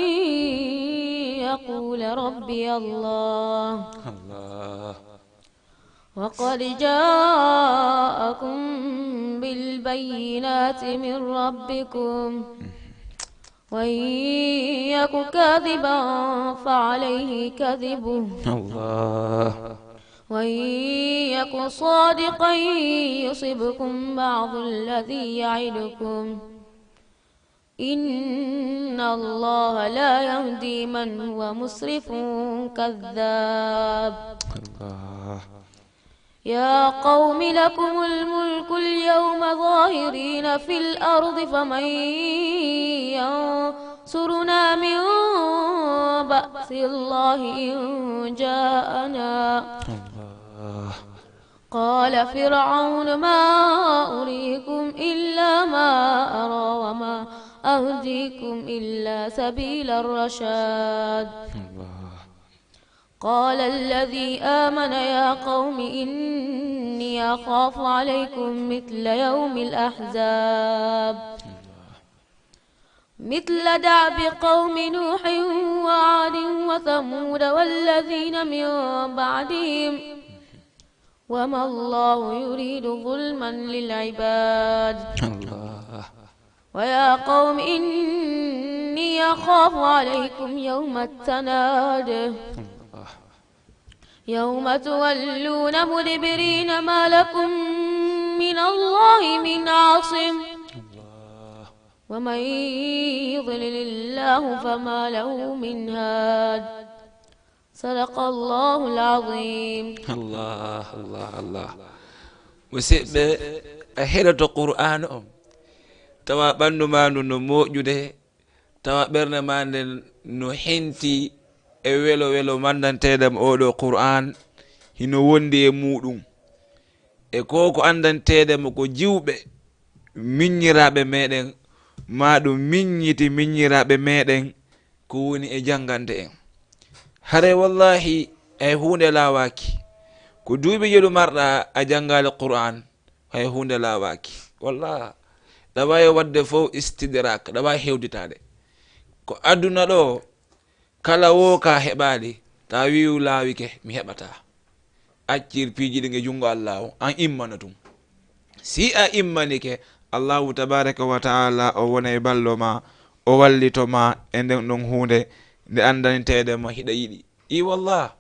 يقول ربي الله الله. وقد جاءكم بالبينات من ربكم وإن يك كاذبا فعليه كذبه الله. وإن يك صادقا يصبكم بعض الذي يعدكم إن الله لا يهدي من هو مسرف كذاب. الله. يا قوم لكم الملك اليوم ظاهرين في الأرض فمن ينصرنا من بأس الله إن جاءنا. الله. قال فرعون ما أريكم إلا ما أرى وما أهديكم إلا سبيل الرشاد. الله. قال الذي آمن يا قوم إني أخاف عليكم مثل يوم الأحزاب. مثل دأب قوم نوح وعاد وثمود والذين من بعدهم وما الله يريد ظلما للعباد. الله. ويا قوم إني أخاف عليكم يوم التناد. الله. يوم تولون مدبرين ما لكم من الله من عاصم. الله. ومن يضلل الله فما له من هاد. صدق الله العظيم. Allah, Allah, Allah. Musidɓe, a heɗoto Qur'aana on, tawa ɓanndu maa ndu no moƴƴude, tawa ɓernde maa nden no henti e welo welo manndanteeɗo mo oo ɗoo Qur'aan, hino wondi e muuɗum. E ko ko anndanteeɗo mo ko jiwɓe miññiraaɓe meɗen, maa ɗum miññiti miññiraaɓe meɗen, ko woni e janngande en. Haray wallaahi hay huunde laawaaki. Ko duuɓi jeɗu marɗa a janngaali Qur'aan, hay huunde laawaaki. Wallah, ɗa waawi waɗde fof istidrak, ɗa waawi hewditaade. Ko aduna ɗo, kala wo ka heɓaali, ta wi'u laawike, mi heɓataa. Accir piiji ɗin e junngo Allaahu, an immana tun. Si a immanike, Allaahu tabaaraka wa ta'ala o wona e ballo ma, o wallito ma e nden ɗon huunde nde anndanteede ma hiɗa yiɗi. I wallah.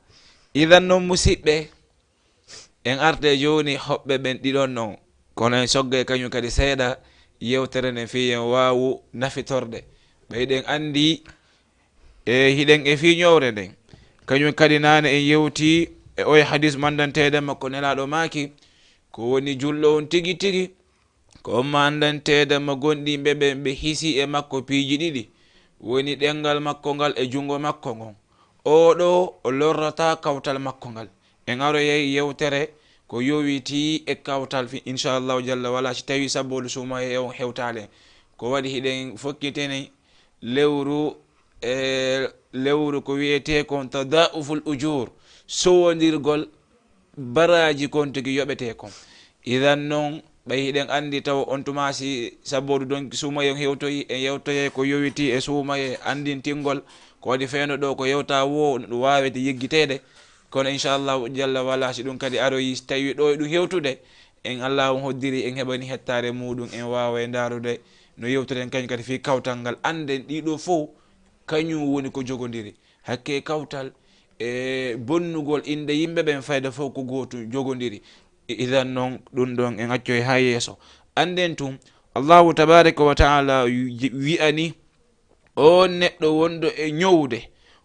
Idan non musiɓɓe, en arte jooni hoɓɓe ɓen ɗiɗon non, kono en sogge kañum kadi seeɗa yewtere nden fii en waawu nafitorde. Ɓay ɗen anndi e hiɗen e fii ñowre nden. Kañum kadi naane en yewti e oye hadis manndanteeɗo makko nelaaɗo maaki, ko woni julɗo on tigi tigi, ko on manndanteeɗo mo gonɗinɓe ɓen ɓe hisi e makko piiji ɗiɗi, woni ɗemngal makko ngal e junngo makko ngon. Oo ɗoo o lorrataa kawtal makko ngal. En aroyay yewtere ko yowitii e kawtal fi, inchallahu jalla wala, si tawii sabboodu suumaye on hewtaali. Ko waɗi hiɗen fokkitini lewru, e lewru ko wiyetee kon tadauful ujur, sowondirgol baraaji kon tigi yoɓetee kon. Idan non, ɓay hiɗen anndi taw on tuma si sabboodu donki suumaye on hewtoyi, en yewtoyay ko yowitii e suumaye anndintingol, ko waɗi feeno ɗo ko yewta wo no ɗum waawete yeggiteede. Kono inchallahu jalla wala, si ɗum kadi aroyi, si tawi ɗo e ɗum hewtude, en Allahu hoddiri, en heɓani hettaare muɗum, en waaway ndaarude no yewtuɗen kañum kadi fii kawtal ngal. Annden ɗiɗo fof kañum woni ko jogondiri. Hakke kawtal e bonnugol innde yimɓe ɓen fayda fof ko gootum jogondiri. I-, idan non ɗum ɗon en accoy haa yeeso. Annden tun, Allahu tabaraka wa ta'ala wi-, wi'ani on neɗɗo wonɗo e ñowde,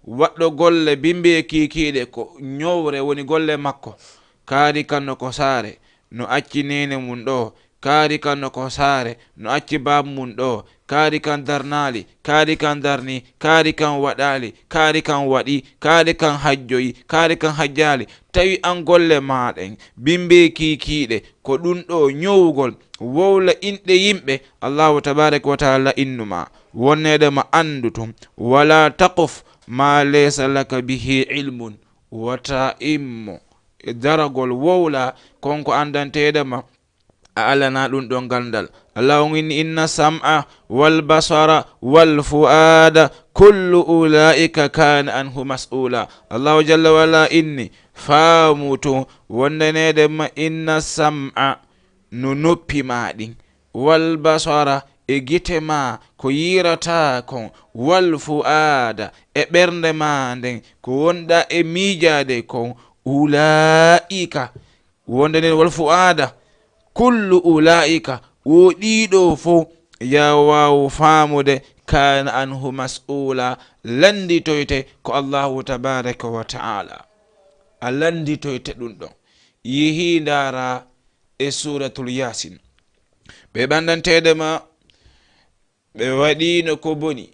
waɗɗo golle bimbe kiikiiɗe, ko ñowre woni golle makko, kaari kan no ko saare, no acci neene mum ɗo, kaari kan no ko saare, no acci baaba mum ɗo, kaari kan darnaali, kaari kan darni, kaari kan waɗaali, kaari kan waɗi, kaari kan hajjoyi, kaari kan hajjaali. Tawi an golle maa ɗen, bimbe kiikiiɗe, ko ɗum ɗo ñowugol, wowla inɗe yimɓe, Allahu tabaraka wa taala innu ma, wonneede ma anndu tun, wala taquf ma laysa laka bihi ilmun, wata immo e daragol wowla kon ko anndanteede ma, a alana ɗum ɗon ganndal. Allah on inni, "Inna sam'a wal basara wal fu'ada kullu ulaika kana anhu mas'ula." Allahu jalla wala inni, faamu to wondaneede ma, inna sam'a, no noppi ma ɗin, wal basara, e gite ma ko yiirata kon, wal fu'ada, e ɓernde ma nden ko wonɗa e miijaade kon, ulaika, wonde nden wal fu'ada, kullu ulaika, wo ɗiɗo fof, ya waawu faamude, kana anhu mas'ula, lannditoyte ko Allahu tabaraka wa ta'ala. A lannditoyte ɗum ɗon. Yehi ndaara e Suuratul Yaasin. Ɓe ɓanndanteede ma, ɓe waɗiino ko boni,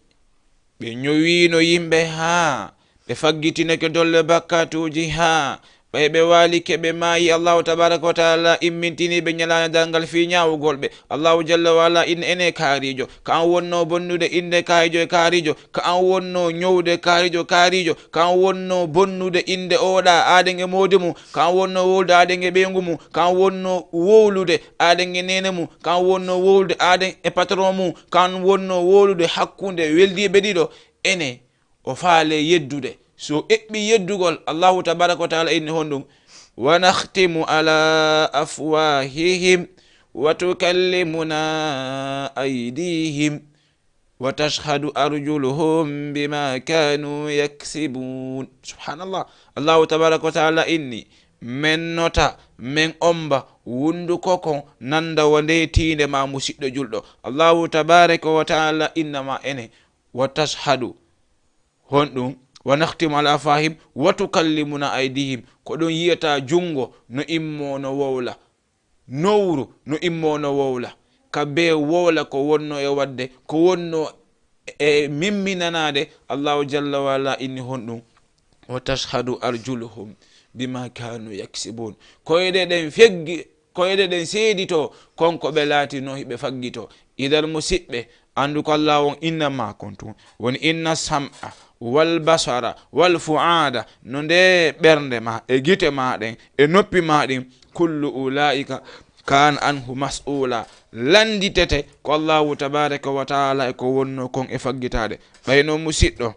ɓe ñowiino yimɓe haa ɓe faggitinake dolle bakkatuuji haa Ɓay ɓe waalike, ɓe maayi, Allahu tabaaraka wa taala immintini ɓe ñalaande darngal fii ñaawugol ɓe. Allahu jalla wa ala inna, ene kaariijo, ka an wonno bonnude innde kaariijo e kaariijo, ka an wonno ñowde kaariijo kaariijo, ka an wonno bonnude innde oɗa aaden e moodi mum, ka an wonno wowlude aaden e ɓeyngu mum, ka an wonno wowlude aaden e neene mum, ka an wonno wowlude aaden e patron mum, ka an wonno wowlude hakkunde weldiiɓe ɗiɗo. Ene o faale yeddude. So eɓɓi yeddugol, Allahu tabaaraka wa taala inni honɗum? "Wa nakhtimu ala afwahihim wa tukallimuna aydihim wa tashhadu arjuluhum bima kanu yaksibun." Subhanallah. Allahu tabaaraka wa taala inni, men nota, men omba wunduko kon nanda wa nde tiinde ma musiɗɗo julɗo. Allahu tabaaraka wa taala innama ene, "Wa tashhadu." Honɗum? "Wa nakhtimu ala afwahihim wa tukallimuna aydihim." Ko ɗum yiyata junngo no immo no wowla, nowru no immo no wowla, ka bee wowla ko wonno e waɗde, ko wonno e mimminanaade. Allahu jalla wa ala inni honɗum? "Wa tashhadu arjuluhum bima kanu yaksibun." Koyɗe ɗen feggi, koyɗe ɗen seedito kon ko ɓe laatino hiɓe faggito. Idan musiɓɓe, anndu ko Allah on innama kon tun woni, "Inna sam'a wal basara wal fu'ada", no nde ɓernde ma e gite ma ɗen e noppi ma ɗin, "kullu ulaika kana anhu mas'ula", lannditete ko Allahu tabaraka wa taala e ko wonno kon e faggitaade. Ɓay no musiɗɗo,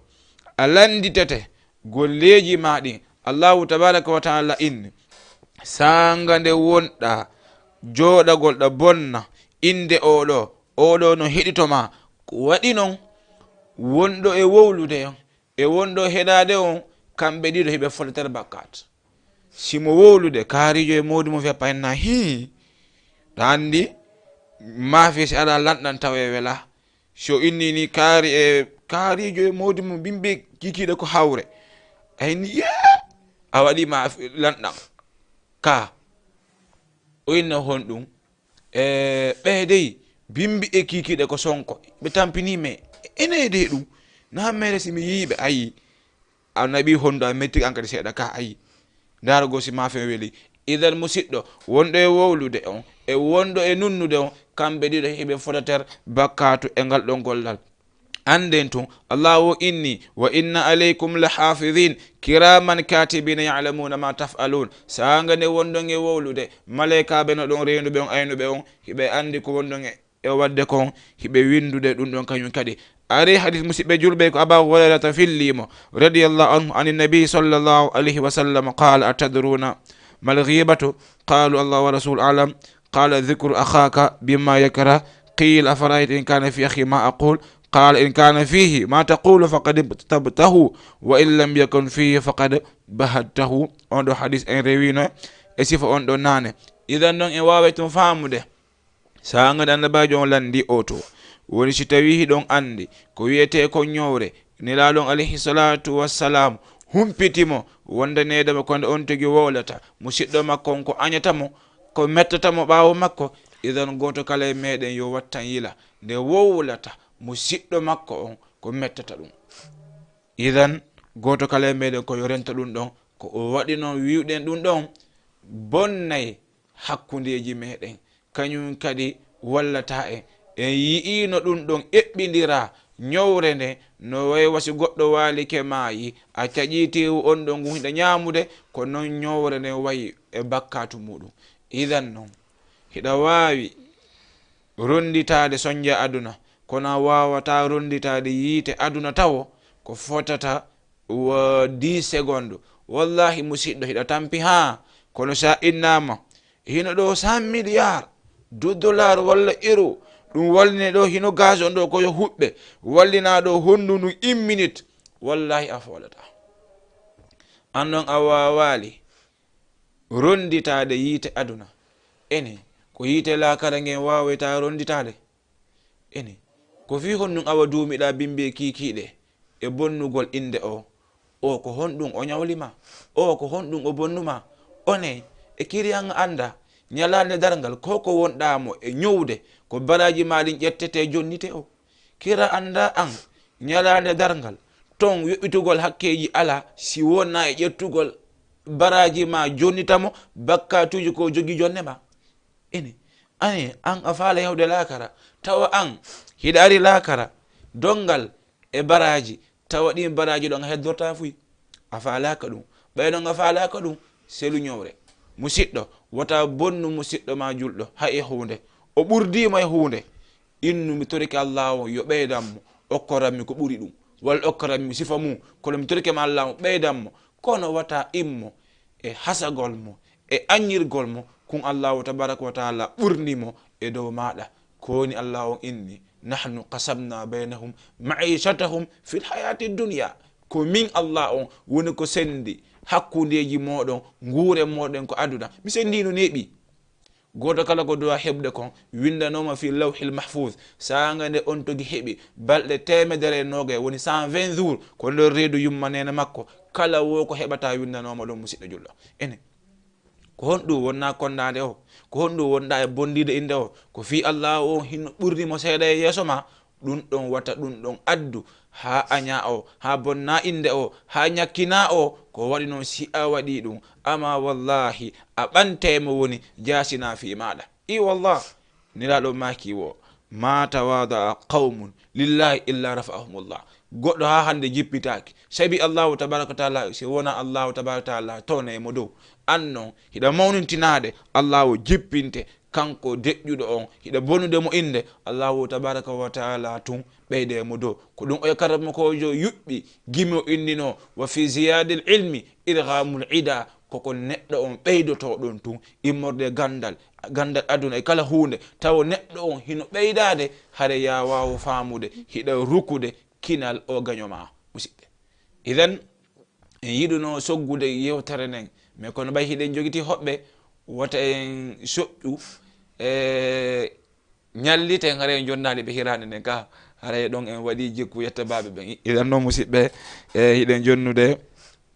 a lannditete golleeji ma ɗin. Allahu tabaraka wa taala inni, saanga nde wonɗa jooɗagol ɗa bonna innde oɗo, oɗo no heɗito ma. Ko waɗi non, wonɗo e wowlude on e wonɗo heɗaade on, kamɓe ɗiɗo hiɓe fodatere bakkat. Si mo wowlude, kaariijo e mawdi mo fiya payenna, hii, ɗa anndi, maafe si alaa lanɗan tawa e wela. Si o inni ni kaari e kaariijo e mawdi mo bimbi kiikiiɗe ko hawre. A inni, yee! A waɗi ma lanɗan. Ka. O inna honɗum? E, ɓe dey, bimbi e kiikiiɗe ko Sonko. Ɓe tampini me. Ene dey ɗum. Na mere si mi yiiɓe, ayi. A naɓi hondu a metti an kadi seeɗa ka, ayi. Ndaara goo si maafe weli. Idan musiɗɗo, wonɗo e wowlude on, e wonɗo e nunnude on, kamɓe ɗiɗo hiɓe fodater bakkaatu e ngal ɗon gollal. Annden tun, Allahu o inni, "Wa inna alaykum la hafidin, kiraman katibina ya'lamuna ma taf'alun." Saanga nde wonɗon e wowlude, malaykaaɓe no ɗon reenuɓe on, aynuɓe on, hiɓe anndi ko wonɗon e, e waɗde kon, hiɓe winndude ɗum ɗon kañum kadi. Ari hadis musiɓɓe julɓe ko Aba Hurayrata fillimo, radiyallahu anhu, an nabi sallallahu alayhi wa sallam, qala, "Atadruna mal ghibatu?" Qalu, "Allah wa rasul alam." قال: ذكر أخاك بما يكره. قيل: أفرأيت إن كان في أخي ما أقول؟ قال: إن كان فيه ما تقول فقد اغتبته، وإن لم يكن فيه فقد بهته. On ɗo hadis en rewino e sifa on ɗo nane. Idan non en waaway tun faamude. Saanga nde Annabaajo on lanndi oto. Woni si tawii hiɗon anndi ko wi'etee kon ñowre, Nelaaɗo on alayhi salaatu wassalaam humpiti mo wondaneede mo ko nde on tigi wowlata, musiɗɗo makko on ko añata mo, ko mettata mo ɓaawo makko. Idan gooto kala e meɗen yo wattan yila nde wowlata musiɗɗo makko on ko mettata ɗum. Idan gooto kala e meɗen ko yo rento ɗum ɗon, ko o waɗi non wi'uɗen ɗum ɗon bonnay hakkundeeji meɗen. Kañum kadi wallata en. En yi'iino ɗum ɗon eɓɓindira ñowre nde, no way wa si goɗɗo waalike maayi, a caƴii teewu on ɗon ngun hiɗa ñaamude, ko non ñowre nden wayi e bakkaatu muuɗum. Idan non, hiɗa waawi ronditaade sonja aduna, kono a waawataa ronditaade yiite aduna tawo, ko fotata wo dix secondes. Wallahi, musiɗɗo, hiɗa tampi haa, kono sa innaama, hino ɗo cent milliards de dollars walla euro, ɗum walline ɗo, hino gaz on ɗo ko yo huɓɓe, wallina ɗo hondu ndu une minute, wallahi a foolata. An non a waawaali ronditaade yiite aduna. Ene, ko yiite laakara ngen waawayta ronditaade? Ene, ko fii honɗum awa duumiɗaa bimbi e kiikiiɗe e bonnugol innde o? O ko honɗum o ñawli ma? O ko honɗum o bonnu ma? One, e kiri an annda, ñalaande darngal, ko ko wonɗaa mo e ñowde, ko baraaji maa ɗin ƴettete jonnite o. Kira annda an, ñalaande darngal, ton yoɓitugol hakkeeji alaa si wonaa e ƴettugol baraaji ma jonnita mo, bakkatuuji ko jogi jonne ma. Ene, ane, an a faala yahude laakara, tawa an hiɗa ari laakara, dongal e baraaji, tawa ɗin baraaji ɗon a heddorta fuy. A faalaaka ɗum. Ɓay ɗon a faalaaka ɗum, selu ñowre. Musiɗɗo, wota bonnu musiɗɗo ma julɗo, hay e huunde. O ɓurdii mo e huunde. Innu mi torike Allah on yo ɓeydan mo, okkoran mi ko ɓuri ɗum. Walla okkoran mi sifa mum, kono mi torike ma Allah on ɓeydan mo. Kono wata immo e hasagol mo, e añirgol mo, kun Allahu tabaraka wa taala ɓurni mo e dow maɗa. Ko woni Allah on inni, "Nahnu qasamna baynahum ma'ishatahum fil hayati dunya." Ko min Allah on woni ko sendi hakkundeji moɗon, nguure moɗon ko aduna. Mi sendino neeɓi. Gooto kala ko duwa heɓde kon, winndanooma fi lawhil mahfuz. Saanga nde on togi heɓi balɗe teemedere e noogay, woni cent vingt jours, ko nder reedu yumma neene makko. Kala wo ko heɓata winndanooma ɗum, musiɗɗo julɗo. Ene, ko honɗum wonna kondaade o? Ko honɗum wonɗa e bondiide innde o? Ko fii Allaahu on hino ɓurni mo seeɗa e yeeso ma? Ɗum ɗon wata ɗum ɗon addu haa aña o, haa bonna innde o, haa ñakkina o. Ko waɗi noon si a waɗi ɗum, ama wallahi a ɓante mo woni jaasina fii maɗa. I wallah, Nelaɗo maaki wo, "Ma tawada'a qawmun lillahi illa rafa'ahumullah." Goɗɗo haa hannde jippitaaki, sabi Allahu tabaraka wa taala, si wona Allahu tabaraka wa taala towna e mo dow. An noon, hiɗa mawnintinaade, Allahu jippinte, kanko deƴƴuɗo on, hiɗa bonude mo innde, Allahu tabaraka wa taala tun ɓeyde mo dow. Ko ɗum o e karamokoojo yuɓɓi, gimi o innino, "Wa fi ziyadil ilmi irghamul ida." Koko neɗɗo on ɓeydoto ɗon tun, immorde gandal, gandal aduna e kala huunde, tawa neɗɗo on hino ɓeydaade, hare ya waawu faamude, hiɗa rukude kinal o gaño ma, musiɓɓe. Idan, en yiɗuno soggude yewtere nden, mais kono ɓay hiɗen jogiti hoɓɓe, wota en soƴƴu, e, ñalliten, haray en jonnaali ɓe hiraande nden ka, haray ɗon en waɗi jikku yetta baaɓe ɓen. Idan noon, musiɓɓe, e, hiɗen jonnude,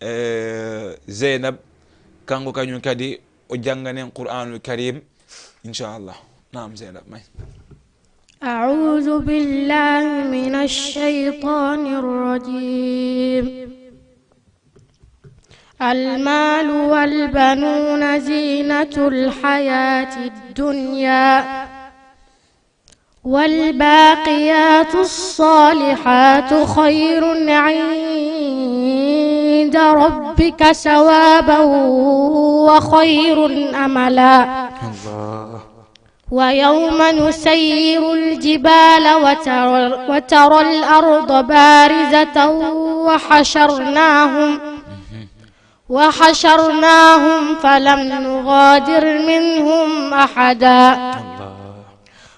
e, Zeynab, kanko kañum kadi o jannganen Qur'aanul Kariim, inchallah. Naam, Zeynab, may. أعوذ بالله من الشيطان الرجيم. المال والبنون زينة الحياة الدنيا، والباقيات الصالحات خير عند ربك ثوابا وخير أملا. الله. ويوم نسير الجبال وترى، وترى الأرض بارزة وحشرناهم، وحشرناهم فلم نغادر منهم أحدا.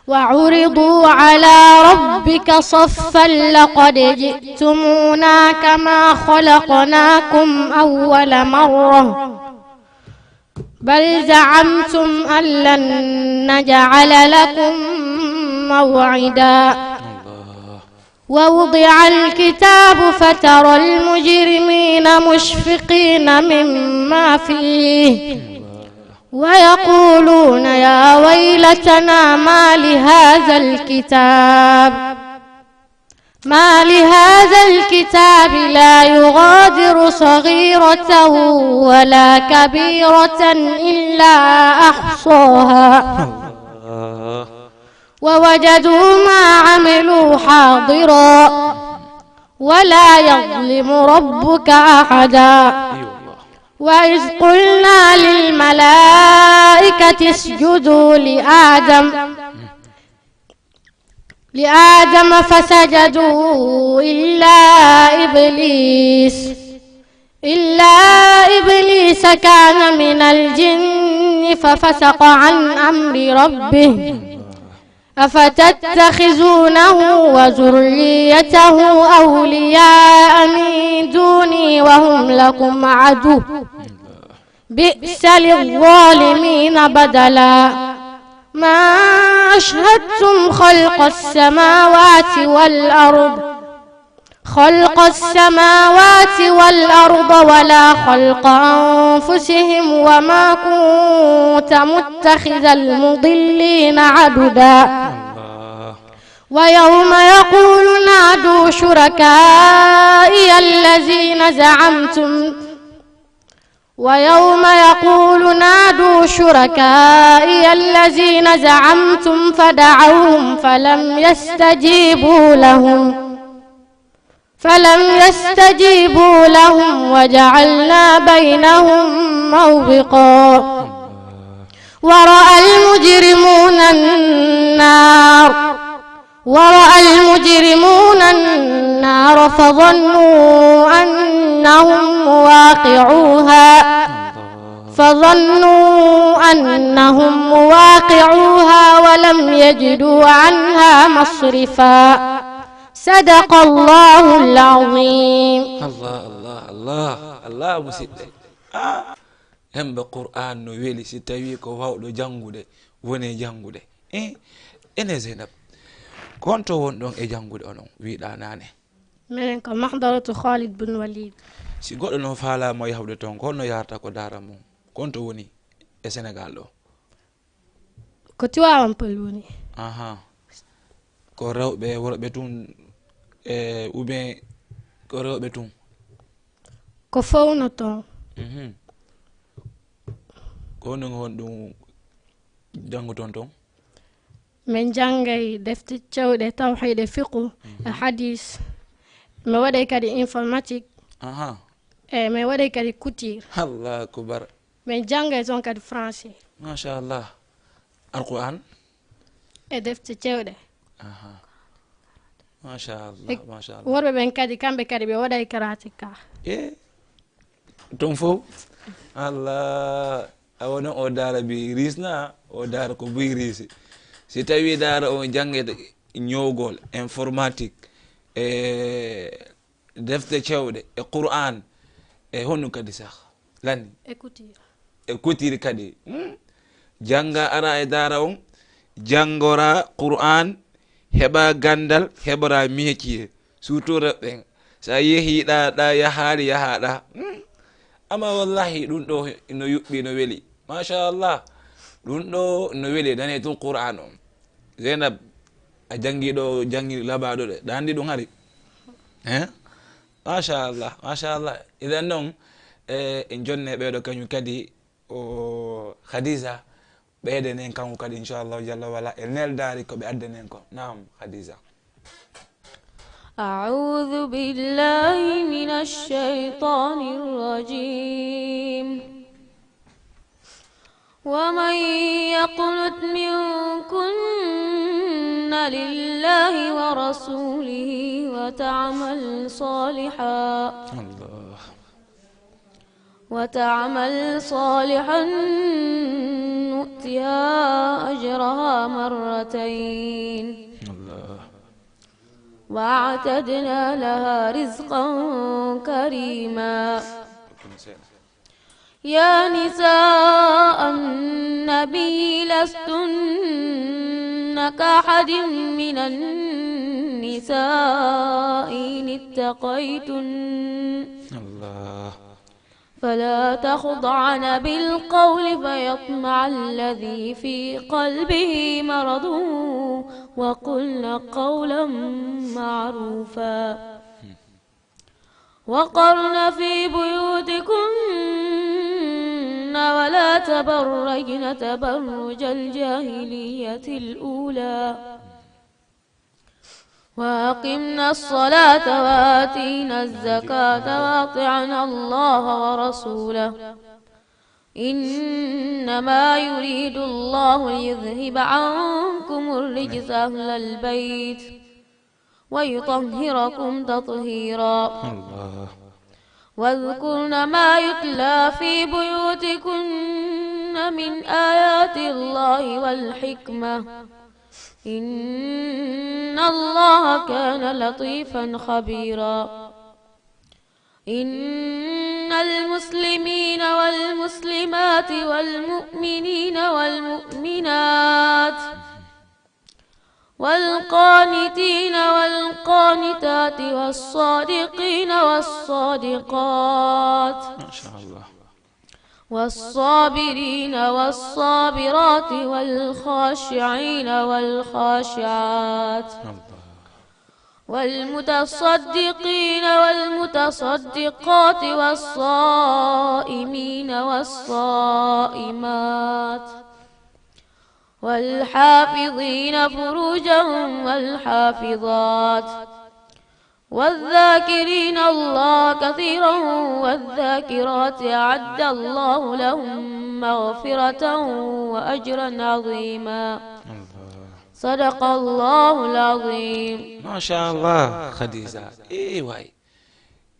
وعرضوا على ربك صفا لقد جئتمونا كما خلقناكم أول مرة. بل زعمتم أن لن نجعل لكم موعدا. ووضع الكتاب فترى المجرمين مشفقين مما فيه ويقولون يا ويلتنا ما لهذا الكتاب ما لهذا الكتاب لا يغادر صغيرة ولا كبيرة إلا أحصاها ووجدوا ما عملوا حاضرا ولا يظلم ربك أحدا. وإذ قلنا للملائكة اسجدوا لآدم لآدم فسجدوا إلا إبليس، إلا إبليس كان من الجن ففسق عن أمر ربه، أفتتخذونه وذريته أولياء من دوني وهم لكم عدو، بئس للظالمين بدلا. ما أشهدتم خلق السماوات والأرض، خلق السماوات والأرض ولا خلق أنفسهم وما كنت متخذ المضلين عضدا. ويوم يقول نادوا شركائي الذين زعمتم ويوم يقول نادوا شركائي الذين زعمتم فدعوهم فلم يستجيبوا لهم، فلم يستجيبوا لهم وجعلنا بينهم موبقا. ورأى المجرمون النار، ورأى المجرمون النار فظنوا أنهم مواقعوها، فظنوا أنهم مواقعوها ولم يجدوا عنها مصرفا. صدق الله العظيم. Allah, Allah, Allah, Allah, musidɓe. Ah, hemɓe Qur'an no weli si tawi ko wawɗo janngude woni janngude. Eh, ene Zeynab, ko honto wonɗon e janngude onon wiɗa nane? Minen ko Mahdaratu Khalid bin Walid. Si goɗɗo no faalama yahude toon, ko honno yaharta ko daara mum? Ko honto woni e Senegal ɗo? Ko Tiwaawan Pël woni. Aha. Ko rewɓe, worɓe tun, e, ou bien ko rewɓe tun? Ko fowno toon. Mhm. Ko honɗum, honɗum jannguton toon? Min janngay defte cewɗe tawhiid e fiqhu e hadis. Mi waɗay kadi informatique. Aha. E mi waɗay kadi couture. Allahu akbar. Min janngay toon kadi français. Machallah. Alquran? E defte cewɗe. Aha. Machallah, machallah. Worɓe ɓen kadi, kamɓe kadi ɓe waɗay karatika. E toon fof. Allah, a wona o daara bi risna, o daara ko buy risi. Si tawi daara o janngete ñowgol, informatique, e defte cewɗe, e Qur'an, e honɗum kadi sah? Lani? E couture. E couture kadi. Hmm? Jannga, ara e daara on, janngora Qur'an, heɓa ganndal, heɓora métier. Surtout rewɓe ɓen. Sa yehi ɗa, ɗa yahaali, yaha ɗa. Hmm? Amma wallahi ɗum ɗo no yuɓɓi, no weli. Machallah. Ɗum ɗo no weli, nane tun Qur'an on. Zeynab, a janngi ɗo, janngi labaɗo ɗe. Ɗa anndi ɗum hari? Hein? Machallah, machallah. Idan noon, e, en jonne ɓeɗo kañum kadi, o Khadija, ɓeyden en kanko kadi, inchallahu jalla wala, e neldaari ko ɓe adden en ko. Naam, Khadija. أعوذ بالله من الشيطان الرجيم. ومن يقنت منكن لله ورسوله وتعمل صالحا Allah. وتعمل صالحا نؤتها أجرها مرتين Allah. وأعتدنا لها رزقا كريما. يا نساء النبي لستن كأحد من النساء إن اتقيتن Allah. فلا تخضعن بالقول فيطمع الذي في قلبه مرض وقلن قولا معروفا. وقرن في بيوتكن ولا تبرجن تبرج الجاهلية الأولى وأقمن الصلاة وآتين الزكاة وأطعن الله ورسوله إنما يريد الله ليذهب عنكم الرجس أهل البيت ويطهركم تطهيرا. Allah. واذكرن ما يتلى في بيوتكن من آيات الله والحكمة إن الله كان لطيفا خبيرا. إن المسلمين والمسلمات والمؤمنين والمؤمنات والقانتين والقانتات والصادقين والصادقات Machallah. والصابرين والصابرات والخاشعين والخاشعات Allah. والمتصدقين والمتصدقات والصائمين والصائمات والحافظين فروجهم والحافظات والذاكرين الله كثيرا والذاكرات أعد الله لهم مغفرة وأجرا عظيما. صدق الله العظيم. Machallah, Khadija. Eey waay.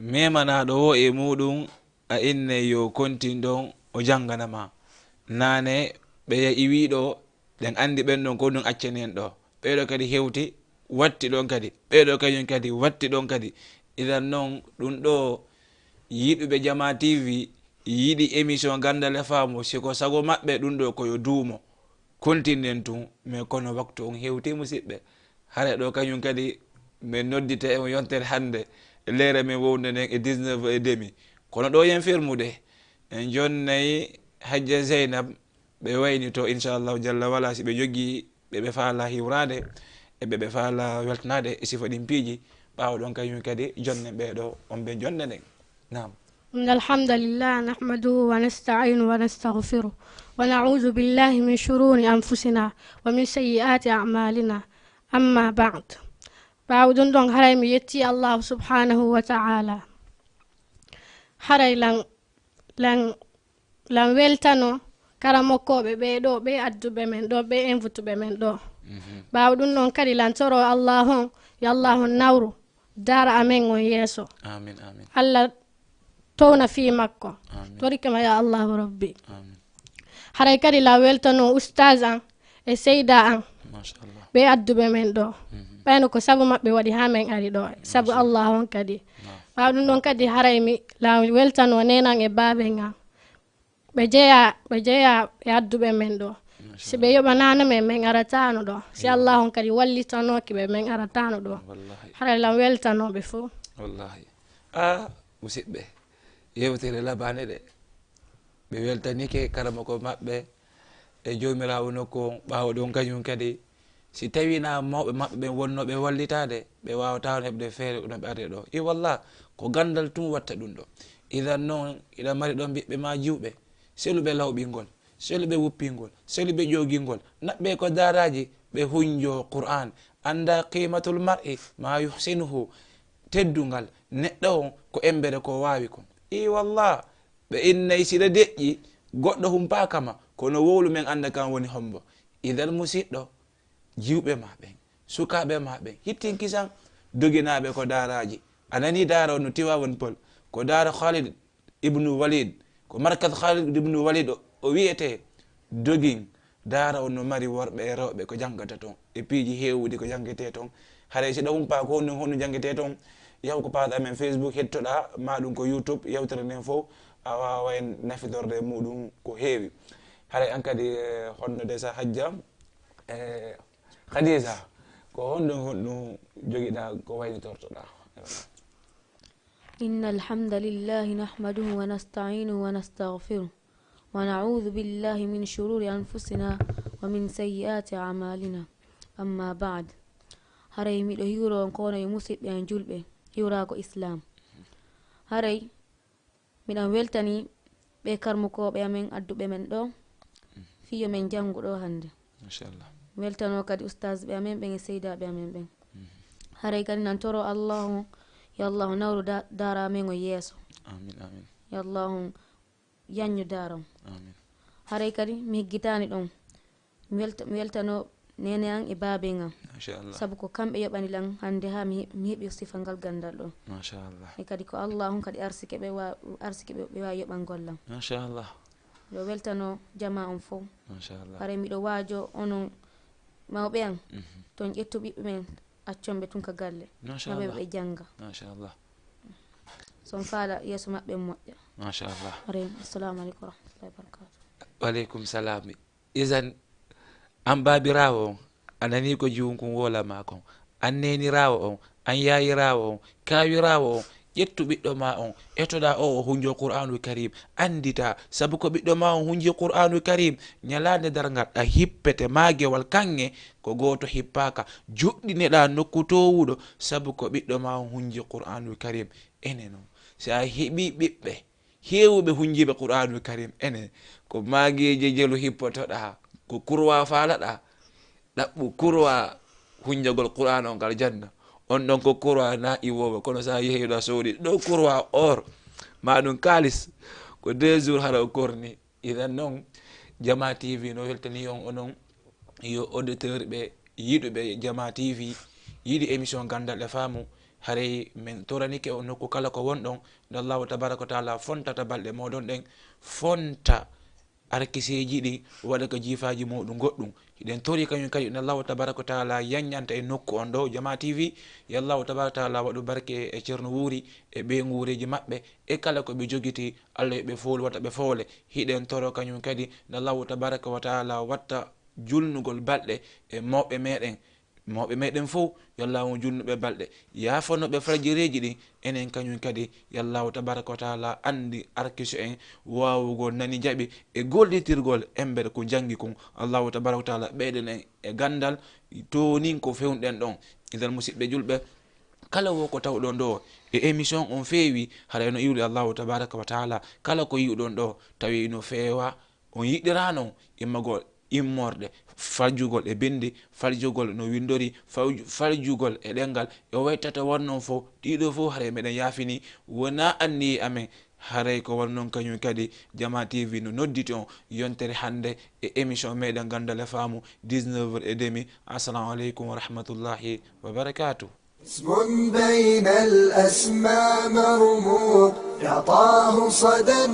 Memanaaɗo o e muɗum, a innay yo kontin ɗon, o janngana ma. Naane, ɓeya iwii ɗo, ɗen anndi ɓen ɗon ko ɗum accani en ɗo. Ɓee ɗo kadi hewti, watti ɗon kadi. Ɓee ɗo kañum kadi, watti ɗon kadi. Idan non, ɗum ɗo yiɗuɓe Jama T V, yiɗi émission Ganndal e Faamu, si ko sago maɓɓe, ɗum ɗo ko yo duumo. Kontinɗen tun, mais kono waktu on hewti, musiɓɓe. Hare ɗo kañum kadi, min noddite e on yontere hannde, leyre men wowde nden e dix-neuf heures et demi. Kono ɗo yen fermude, en jonnay Hajja Zeynab, ɓe waynito, inchallahu jalla wala, si ɓe jogii ɓe ɓe faala hiwraade, e ɓe ɓe faala weltanaade e sifa ɗin piiji. Ɓaawo ɗon kañum kadi, jonnen ɓee ɗo, on ɓe jonde nden. Naam. إن الحمد لله نحمده ونستعينه ونستغفره ونعوذ بالله من شرور أنفسنا ومن سيئات أعمالنا. أما بعد. Ɓaawo ɗum ɗon, haray mi yetti Allahu subhanahu wa ta'ala. Haray lan, lan, lan weltano karamokooɓe ɓee ɗo, ɓee adduɓe men ɗo, ɓee envutuɓe men ɗo. Ɓaawo ɗum ɗon kadi lan toro Allahu on, yo Allahu nawru dara amen on yeeso. Amin, amin. Allah towna fii makko. Torike ma ya Allahu Rabbi. Haray kadi la weltano ustaz an e seyda an, ɓe adduɓe men ɗo. Ɓayno ko sabu maɓɓe waɗi haa men ari ɗo, sabu Allah on kadi. Ɓaawo ɗum ɗon kadi haray mi la weltano nenan e baaben an. Ɓe jeya, ɓe jeya e adduɓe men ɗo. Si ɓe yoɓanaano men, men arataano ɗo. Si Allah on kadi wallitanooki ɓe, men arataano ɗo. Haray lan weltanooɓe fow. Wallahi. A musiɓɓe, yewtere labane de. Ɓe weltanike karamoko maɓɓe e joomiraawo nokku on. Ɓaawo ɗon kañum kadi, si tawii na mawɓe maɓɓe ɓen wonnoo ɓe wallitaade, ɓe waawataa on heɓde feere no ɓe arde ɗo. I wallah, ko ganndal tun watta ɗum ɗo. Idan non, iɗa mari ɗon ɓiɓɓe ma jiwɓe, seluɓe lawɓingol, seluɓe wuppingol, seluɓe ƴoogingol, naɓɓe ko daaraaji, ɓe hunjoo Qur'aan, annda qiimatul mar'i ma yuhsinuhu, teddungal neɗɗo on ko embere ko waawi kon. I wallah, ɓe innay siɗa deƴƴi, goɗɗo humpaaka ma, kono wowlu men annda kan woni hombo. Idan musiɗɗo, jiwɓe ma ɓen, sukaaɓe ma ɓen, hittin kisan, doginaaɓe ko daaraaji. A nanii daara on no Tiwaawan Pël, ko daara Khalid ibnu Walid, ko markaz Khalid ibnu Walid o, o wi'etee. Dogin, daara on no mari worɓe e rewɓe ko janngata ton, e piiji heewuɗi ko janngetee ton. Haray si ɗa humpaa ko honɗum, honɗum janngetee ton, yahu ko page amen Facebook, hettoɗaa, maa ɗum ko YouTube, yewtere nden fow, a waaway nafidorde e muɗum ko heewi. Haray an kadi, eh, honno desa Hajja, eh, Khadija, ko honɗum, honɗum jogiɗaa ko waynitortoɗaa? إن الحمد لله نحمده ونستعينه ونستغفره ونعوذ بالله من شرور أنفسنا ومن سيئات أعمالنا. أما بعد. Haray miɗo hiwro on kono e musiɓɓe an julɓe, hiwraa ko Islaam. Haray miɗan weltani ɓee karmukooɓe amen adduɓe men ɗo, fii yo men janngu ɗo hannde. Machallah. Weltanoo kadi ustaasɓe amen ɓen e seydaaɓe amen ɓen. Haray kadi nan toro Allahu, yo Allahu nawru da-, daara amen on yeeso. Amin, amin. Yo Allahu yaññu daara on. Amin. Haray kadi mi higgitaani ɗon. Mi welta-, mi weltanoo neene an e baaben an. Machallah. Sabu ko kamɓe yoɓani lan hannde haa mi he-, mi heɓi sifa ngal ganndal ɗo. Machallah. E kadi ko Allahu on kadi arsike ɓe wa-, arsike ɓe, ɓe waawi yoɓangol lan. Machallah. Miɗo weltanoo jamaa on fow. Machallah. Haray miɗo waajoo onon mawɓe an, ton ƴettu ɓiɓɓe men, accon ɓe tun ka galle. Maɓɓe ɓe jannga. Machallah. Son faala yeeso maɓɓe moƴƴa. Machallah. Haray, assalamu aleykum wa rahmatullahi wa barakatuh. Wa aleykum salam. Isan, an baabiraawo on, a nanii ko jiwunkun woola maa kon. An neeniraawo on, an yaayiraawo on, kaawiraawo on, ƴettu ɓiɗɗo maa on, etoɗaa o o hunjoo Qur'aanul Kariim. Annditaa, sabu ko ɓiɗɗo maa on hunjii Qur'aanul Kariim, ñalaande darngal a hippete maagewal kaŋŋe, ko gooto hippaaka. Joɗɗineɗaa nokku toowuɗo, sabu ko ɓiɗɗo maa on hunjii Qur'aanul Kariim. Ene non, si a heɓii ɓiɓɓe, Heewuɓe hunjiiɓe Qur'aanul Karim, enen ko maageeje jelu hippotoɗaa, ko kurwa faalaɗaa, ɗaɓɓu kurwa hunjagol Qur'aan on ka aljanna. On ɗon ko kurwa na iwoowo, kono so a yehi ɗo a soodi ɗo kurwa or, ma ɗum kaalis, ko deux jours hara o korni. Idan non, Jama T V no weltani on onon yo auditeur ɓe yiɗuɓe Jama T V, yiɗi émission Ganndal e Faamu, haray min toranike on nokku kala ko wonɗon, nde Allahu tabaraka wa taala fontata balɗe moɗon ɗen, fonta arkiseeji ɗi, waɗa ka jiifaaji muɗum goɗɗum. Hiɗen tori kañum kadi nde Allahu tabaraka wa taala yanñanta e nokku on ɗo, Jama T V, yo Allahu tabaraka wa taala waɗu barke e Ceerno Wuuri, e ɓe nguureeji maɓɓe, e kala ko ɓe jogiti, Allah yo ɓe foolu, wata ɓe foole. Hiɗen toro kañum kadi nde Allahu tabaraka wa taala watta julnugol balɗe e mawɓe meɗen. Mawɓe meɗen fof, yo Allahu julnu ɓe balɗe, yaafano ɓe farjireeji ɗin. Enen kañum kadi, yo Allahu tabaraka wa taala anndi arkiso en waawugol nani jaɓi e gollitirgol embere ko janngi kon. Allahu tabaraka wa taala ɓeyden en e ganndal, toonin ko fewnɗen ɗon. Idan, musiɓɓe julɓe, kala wo ko tawɗon ɗo e émission on feewi, haray no iwri Allahu tabaraka wa taala. Kala ko yi'uɗon ɗo tawi no feewa, on yiɗirano immagol, immorde, farjugol e binndi, farjugol no winndori, fawju-, farjugol e ɗemngal, e waytata won noon fof, ɗiɗo fof haray meɗen yaafini, wona anniye amen, haray ko won noon kañum kadi, Jama T V no nodditi on yontere hannde e émission meɗen Ganndal e Faamu, dix-neuf heures et demi. Assalamu aleykum wa rahmatullahi wa barakatuh. اسم بين الأسماء مرموق، يعطاه صدى